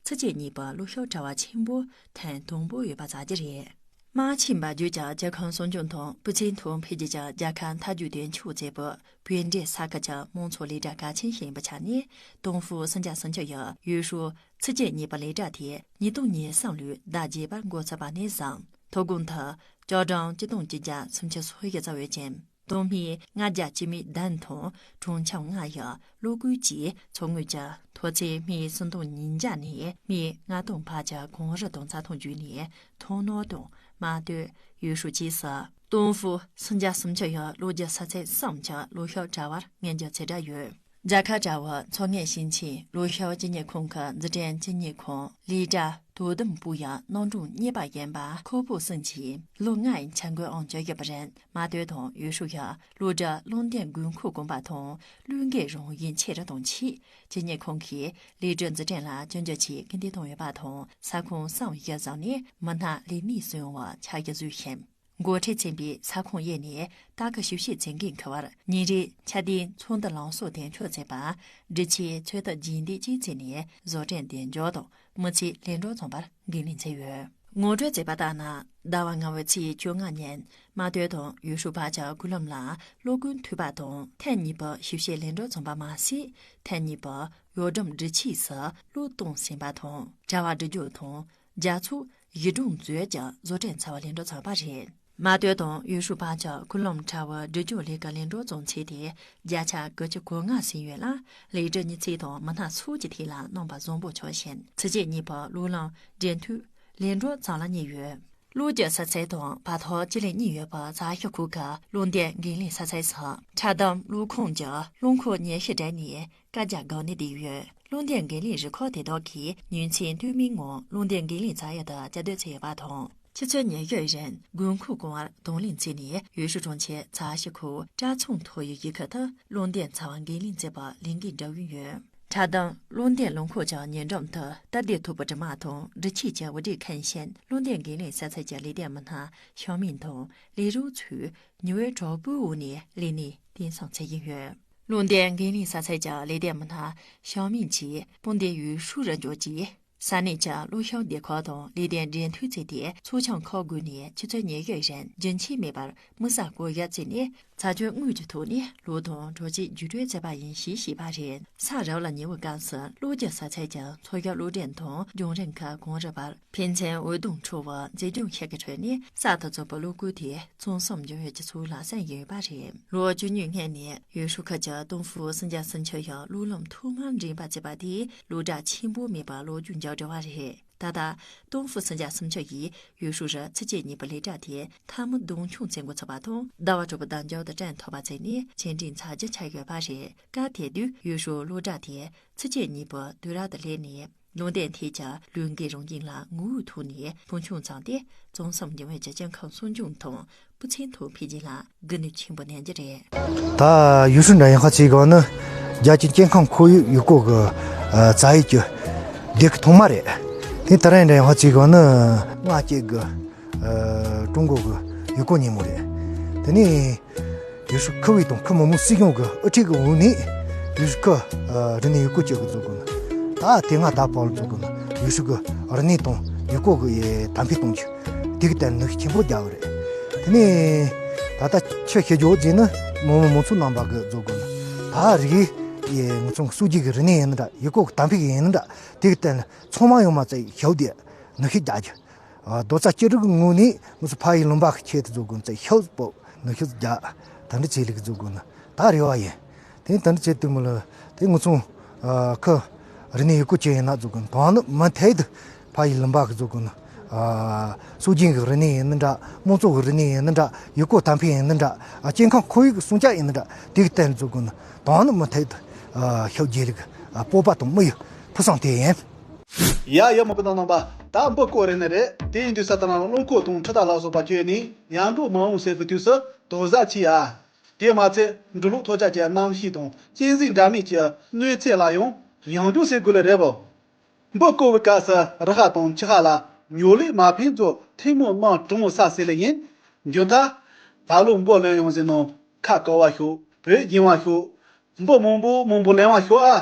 ཚོགས་བཅར་གཉིས་པའི་ལོ་ཤོག་དྲ་བ་ཆེན་པོ་ཐེངས་དང་པོ་ཡོད་པ་མཛད་རྒྱུ་རེད། དམངས་ཆེན་བར་བརྒྱུད་ཀྱི་སྐྱེ་ཁམས་སྲུང་སྐྱོབ་དང་སྤུས་ཚད་མཐོ་འཕེལ་རྒྱུ་གྱི་རྒྱལ་ཁབ་འཐབ་ཇུས་དོན་འཁྱོལ་མཛད་པའི་བོད་འབྲེལ་ས་ཁུལ་གྱི་མང་ཚོགས་ལས་གྲྭ་གལ་ཆེན་ཞིག་ཡིན་པའི་ཆ་ནས། ཏུང་ཧྥུ་སུམ་བརྒྱ་སུམ་ཅུ་ཡི་ཡུལ་ཤུལ་ཚོགས་བཅར་གཉིས་པའི་ལས་གྲྭ་དེ་ཉིས་སྟོང་ཉེར་གསུམ་ལོའི་ཟླ་བརྒྱད་པར་འགོ་ཚུགས་པ་ནས་བཟུང་། ཐོ་དགོང་དུ་སྐྱེ་ཁམས་སྤྱི་སྟོང་གཅིག་བརྒྱ་སུམ་ཅུ་སོ་བཞི་བརྩི་བའི་ཅིང་། དོན་སྨིན་ལྔ་བརྒྱ་སྤྱི་མི་བདུན་དང་གྲོང་ཁྱེར་ལྔ་ཡི་གློག་སྐུད་ཀྱིས་ཚོགས་དངུལ་གྱི་མཐོ་ཚད་སྨི་སུམ་སྟོང་ཉིས་བརྒྱ་ནས་སྨི་ལྔ་སྟོང་བར་གྱི་གོང་རིམ་དང་རྩ་དོན་བརྒྱུད་ནས་ཐོན་ནོར་དང་རྨ་སྟོད། ཡུལ་ཤུལ་བཅས་སུ་ཏུང་ཧྥུ་སུམ་བརྒྱ་སུམ་ཅུ་ཡི་ལོ་རྒྱུས་ས་ཚིགས་གསུམ་གྱི་ལོ་ཤོག་དྲ་བར་སྔོན་འཇོག་ཚུད་གྲབས་ཡོད། རྒྱལ་ཁབ་དྲ་བའི་ཚོགས་ངོས་ཤིང་ཆེན་ལོ་ཤོག་སྤྱི་གཉེར་ཁང་གི་འཛུགས་སྐྲུན་སྤྱི་གཉེར་ཁང་ལས་གྲྭ་དོ་དམ་པུའུ་ཡི་རྣམ་གྲོང་གཉེར་པ་ཡིན་པ་ཁོ་པུའུ་སུན་གྱིས་ལོ་ལྔ་ཡི་འཆར་འགོད་དབང་བསྒྱུར་ཡོད་པར། རྨ་སྟོད་དང་ཡུལ་ཤུལ་ཡི་གློག་སྒྲིག་རླུང་འཕྲིན་དགོས་མཁོ་དགོངས་པ་དང་བློས་འགེལ་རང་བཞིན་ཆེ་རུ་གཏོང་ཆེད། སྤྱི་གཉེར་ཁང་གིས་ལས་གྲྭའི་འཛུགས་སྐྲུན་ལ་སྐྱོན་བརྗོད་ཆེད་སྐུལ་འདེད་བཏང་ཡོད་པ་དང་། ས་ཁོངས་གསུམ་གཞི་བཟུང་ནས་མི་སྣ་ལས་གནས་སུ་ཡོང་བའི་འཆར་གཞི་བཟོས་ཤིང་། འགོ་ཁྲིད་ཚན་པས་ས་ཁོངས་དབྱེ་ནས་ལྟ་སྐུལ་ཞིབ་བཤེར་བྱེད་མཁན་འཁུར་བར། ཉིན་རེའི་ཆ་རྐྱེན་ཚོགས་འདུ་ལམ་སང་གདན་འཁྱོངས་བྱས་པ། སྒྲིག་ཆས་ཚོད་ལྟ་རྒྱུན་ལྡན་བཅས་བྱས་ནས་བཟོ་སྐྲུན་གདེང་འཇོག་དང་མི་ཚེའི་ལས་འགྲོ་བརྩམས་པར་འགན་ལེན་བྱས་ཡོད། ངོ་སྤྲོད་བྱས་པ་ལྟར་ན། ཟླ་བ་ལྔ་པའི་ཚེས་བཅོ་ལྔ་ཉིན་རྨ་སྟོད་དང་ཡུལ་ཤུལ་བར་གྱི་ཁུལ་ལུང་ལ་སློབ་དགོན་མཐུད་པ་དང་། ཐེངས་གཉིས་པའི་ཞིབ་བཤེར་ལས་འགྲོ་བརྩམས་པ་མ་ཟད། ཐེངས་གཉིས་པའི་གཡོག་སྒྲོམ་སྒྲིག་ཆས་སུ་གློག་གཏོང་ཟིན་པ་དང་། དྲ་བ་སྒྲིག་རྒྱུ་དང་རྒྱ་ཚོགས་གཞིས་གྲོང་མཛོད་ཀྱི་བཟོ་སྐྲུན་ཚར་བ་ལས་འགྲོ་བརྩམས་པ་རེད། རྨ་སྟོད་དང་ཡུལ་ཤུལ་བར་གྱི་ཁུལ་ལུང་དྲ་བའི་སྒྲིག་རྒྱུ་ལས་ཀའི་ལས་འགྲོ་བརྩམས་ཚད་དེ་བརྒྱ་ཆ་དགུ་བཅུ་གོ་ལྔ་ཟིན་ཡོད་ལ། ལས་སྒྲུབ་མྱུར་ཚད་དང་མི་སྣ་ཚོགས་ཀྱི་ཐད་ལ་རྣམ་པ་བཟང་པོ་ཆགས་ཤིང་། ཚིགས་བཅད་གཉིས་པའི་གློག་ལམ་འབྲེལ་མཐུད་ལས་འགྲོ་བརྩམས་ལ་གཉེར་ཡོད། གློག་གི་ས་ཚད་དང་བར་ཐག་སྤྱི་ལེ་གཉིས་ཡོད་པའི་ཚ་ཞིང་ཁུལ་གྱི་གློག་འདོན་འགན་ལེན་ས་ཚད་སུ། ཁྲ་དམ་གློག་ཁང་གི་རླངས་འཁོར་ཉི་ཤུ་གྲས་ནས་བཀའ་རྒྱ་བསྒང་ནས་བསྡད་ཡོད། གློག་འདོན་འགན་ལེན་རུ་ཁག་དེ་དག་གིས་ཉིན་མཚན་ལྟོས་མེད་ངང་གློག་འདོན་འགན་ལེན་ཚར་ཡག་ཏུ་བཅའ་སྡོད་བྱས་ཡོད་པ་དང་། ཆུ་ཚོད་ཉི་ཤུ་རིང་དགོས་མཁོ་སྐོང་བར་དང་ལེན་བྱས་ནས། ཡུལ་ཤུལ་གྲོང་ཁྱེར་ཚ་ཞིང་ཁུལ་བཀྲ་ཚོང་ཐོ་ཡི་གཞིས་ཁུལ་དུ་གློག་འདོན་ཚར་བ་འགན་ལེན་བྱས་པ་ལས་འགན་བསྒྲུབས་ཡོད། ཁྲ་དམ་གློག་འདོན་རླངས་འཁོར་གྱི་ཉེ་འགྲམ་དུ་སྟབས་བདེ་ཐོག་པའི་གྲིབ་མ་དང་སྒྲིག་ཆས་ཀྱི་དབུ་སྐྲུན་མཁན་ཞིང་གློག་འདོན་འགན་ལེན་ས་ཚིགས་ཀྱི་ལས་སྡེ་མི་སྣ་ཞའོ་མིང་དང་ལས་རོགས་ཚོས་ཉི་འོད་དྲག་པོའི་འོག་ནས་ལས་གནས་གཏིང་ཟབ་བྱེད་ཀྱིན་ཡོད། གློག་འདོན་འགན་ལེན་ས་ཚིགས་ཀྱི་ལས་སྡེ་མི་སྣ་ཞའོ་མིང་གྱིས་སྤུན་ཟླའི་ཡུལ་ཤུལ་རུ་འབྱོར་རྗེས། ས་གནས་ཀྱི་གློག་ཤུགས་སྡེ་ཁག་དང་ལས་དོན་འབྲེལ་མཐུད་བྱས་ཏེ། ཚོགས་ཆུང་ཁག་བགོས་ནས་ཆུ་ཚོད་ཉི་ཤུ་རིང་རྒྱུན་ཆད་མེད་པར་དམིགས་བསལ་བསྐོ་གཞག་བྱས་ནས། ཚ་དྲོད་དངོས་ཀྱི་ཐོག་ནས་གློག་དང་དྲོད་ཚད་བརྒྱུད་སྤྲོད་བྱས་པ་ཡིན་ཞེས་བཤད་པ་རེད། ས་རབ་ལ་ཉེ་བའི་སྐབས་སུ་གློག་གི་ས་ཚད་ཀྱང་ཚོགས་ཞབས་གློག་འདོན་དང་རྒྱང་རིང་གི་གངས་རི་བར་ཕན་ཚུན་འོད་སྟོང་འཕྲོ་བའི་མཛེས་ལྗོངས་ཤིག་གི་ཁྲོད་ནས་གསར་དུ་བཙུགས་པའི་གློག་སྒོ་དེ་གཙང་གསུམ་འབྱུང་བའི་སྤྱི་ཚོགས་ལ་གསན་ཡོད་པ་རེད། ལོ་བཅུ་གཉིས་སྔོན་ནས་ཡུལ་ཤུལ་ཁུལ་གྱི་ཏུང་ཧྥུའུ་སུན་ཅཱ་སུན་ཆུ་ཡི་གློག་ལམ་ཐོག་མར་འདྲེན་པ་བྱས་པ་དེས་གློག་དྲ་ཆེན་པོ་མེད་པར་ལོ་རྒྱུས་འཇགས་བསྒྲིལ་བ་རེད། ད་ལྟ་ཏུང་ཧྥུའུ་སུན་ཅཱ་སུན་ཆུ་ཡིས་ཡུལ་ཤུལ་རུ་ཚིགས་བཅད་གཉིས་པའི་ལས་གྲྭ་དེ་མཐའ་མ་གདོང་མཆོང་བྱེད་འགོ་ཚུགས་པ་དང་། ཟླ་བ་དྲུག་པའི་ཟླ་མཇུག་ཏུ་སྐྲུན་ཐུབ་པ་བྱས་ནས་ཆེད་འགྲེམས་ཚར་རྒྱུ་ཆགས་ཡོད་པ་རེད། སྐབས་དེ་དུས་ཡུལ་ཤུལ་གློག་དྲ་དེ་ཚིགས་བཅད་གཉིས་པའི་དུས་རབས་དུ་སླེབས་ནས། གློག་འདོན་ཐད་ཀྱི་ལུས་འགན་རང་བཞིན་ལ་ངོ་བོའི་ཐོག་ནས་མཐོང་ཆུང་བྱུང་སྟེ། གཙང་གསུམ་འབྱུང་བའི་སྤྱི་ཁྱབ་ཁམས་སྲུང་སྐྱོང་དང་སྤུས་ཚད་མཐོ་འཕེལ་རྒྱས་ལ་སྒུལ་ནུས་ཆེན་པོ་གནང་རྒྱུ་རེད། ད་ཡུལ་ཤུལ་འདྲ་ཡང་ཁ་ཅིག་གང་ནི་རྒྱ་ཆེའི་སྐྱེ་ཁམས་ཁོར་ཡུག་ཡུལ་སྐོར་གྱི་ཨ་ཙ་ཡིག་གི་སྡེ་ཁག་ཐོག་མ་རེད། དེ་ད་རེས་འདྲ་ཡང་ཁ་ཅིག་གང་ནི་ལྔ་གཅིག་གི་ཨ་ཀྲུང་གོ་གི་ཡུལ་སྐོར་ཉིན་མོ་རེད། དེ་ནས། ཡུལ་ཤུལ་ཁུལ་བའི་དང་ཁུལ་མི་དམངས་སྲིད་གཞུང་གི་དབུ་ཁྲིད་ཀྱི་འོག་ནས་ཡུལ་ཤུལ་ཁུལ་རིག་གནས་ཡུལ་སྐོར་བཅས་ཀྱི་བཟོ་དགོས་ན། ད་དེ་སྔ་ད་བར་བཟོ་དགོས་ན་ཡུལ་ཤུལ་གྱི་རིག་གནས་དང་ཡུལ་སྐོར་གྱི་དར་འཕེལ་གཏོང་རྒྱུ་དེ་གི་ཐད་ནུས་ཤུགས་ཆེན་པོ་རྒྱག་གི་རེད། དེ་ནས་ད་ལྟ་ཆུ་ཞི་རྒྱུ་བཟོས་ན་མི་དམངས་མང་ཚོགས་རྣམ་པ་གི་བཟོ་དགོས་ན། ད་རིག་ཡིག་ངོ་ཚོང་སྲོལ་རྒྱུན་གྱི་རིག་གནས་ཡིན་ན་འདྲ། ཡུལ་སྐོར་གྱི་དར་འཕེལ་ཡིན་ན་འདྲ། དེ་གི་ཐད་ཚང་མ་ཡོང་མ་ཚད་ཞུ་དེ་ནུས་ཤུགས་རྒྱག་རྒྱུ། རྡོག་རྩ་གཅིག་སྒྲིལ་གྱི་ངོས་ནས་ང་ཚོ་ཕ་ཡུལ་ལུང་པ་གི་ཆེད་དུ་བཟོ་དགོས་ན་ཚད་ཤོག་སྤོབས་ནུས་ཤུགས་རྒྱག་ད་འདྲ་ཚད་ལུགས་བཟོ་དགོས་ན་ད་རེ་བ་ཡིན། དེ་ད་འདྲ་ཚད་དུས་མི་ལ་དེ་ངུ་ཚོང་ཁ་རི་ནས་ཡུལ་སྐོར་བྱས་ཡིན་ན་བཟོ་དགོས་ན་དང་ནི་མུ་མཐུད་དུ་ཕ་ཡུལ་ལུང་པ་གི་བཟོ་དགོས་ན། སྲོལ་རྒྱུན་གྱི་རིག་གནས་ཡིན་ན་འདྲ། དམངས་གཙོ་གི་རིག་གནས་ཡིན་ན་འདྲ། ཡུལ་སྐོར་གཏམ་དཔེ་ཡིན་ན་འདྲ། སྐྱེ་ཁམས་ཁོར་ཡུག་གི་སྲུང་སྐྱོབ་ཡིན་ན་འདྲ། དེ་གི་ཐད་ལ་བཟོ་དགོས་ན་དང་ནི་མུ་མཐུད་དུ་ཤུགས་རྒྱས་ལུགས་སྤོབས་པ་དང་མི་ཡི་ཕུགས་བསམ་དེ་ཡིན། ཡ་ཡ་མོ་གི་དང་རྣམ་པ། ད་འབུ་བརྐོ་རེ་ནི་རེད། དེ་ཡིན་དུས་ས་ད་ནང་རླངས་འཁོར་དང་འཕྲུལ་རྟ་ལ་སོགས་པ་ཁྱེར་ནས་ཉལ་འགྲོ་མ་འོང་ཟེར་གི་དུས་སུ་དོགས་ཟ་ཆེ་ཡ། དེ་མ་ཚད་འགྲོ་ལུགས་ཐོལ་རྒྱག་གི་གནམ་གཤིས་དང་གཅན་གཟན་འདྲ་མིན་གྱི་གནོད་འཚེ་ལ་ཡང་ཡང་འགྱུར་སེལ་དགོས་ལེ་རེད་བོ། འབུ་བརྐོ་བའི་སྐབས་སུ་རི་ཧ་དང་ཆུ་ཧ་ལ་ཉོ་ལེ་མ་ཕན་ཚུན་ཐལ་མོ་དམག་གྲང་མོ་ས་ཟེར་ལེ་ཡིན། འགྱུར་མཐའ། ད་ལོ་འབུ་ལོན་ཡོང་ཟེར་ནོ་ཁ་བསྐོར་བ་ཤོག་བོད་རྒྱང་བ་ཤོག་འབུ་མང་པོ་མང་པོ་ལེན་པ་ཤོག་ཨ།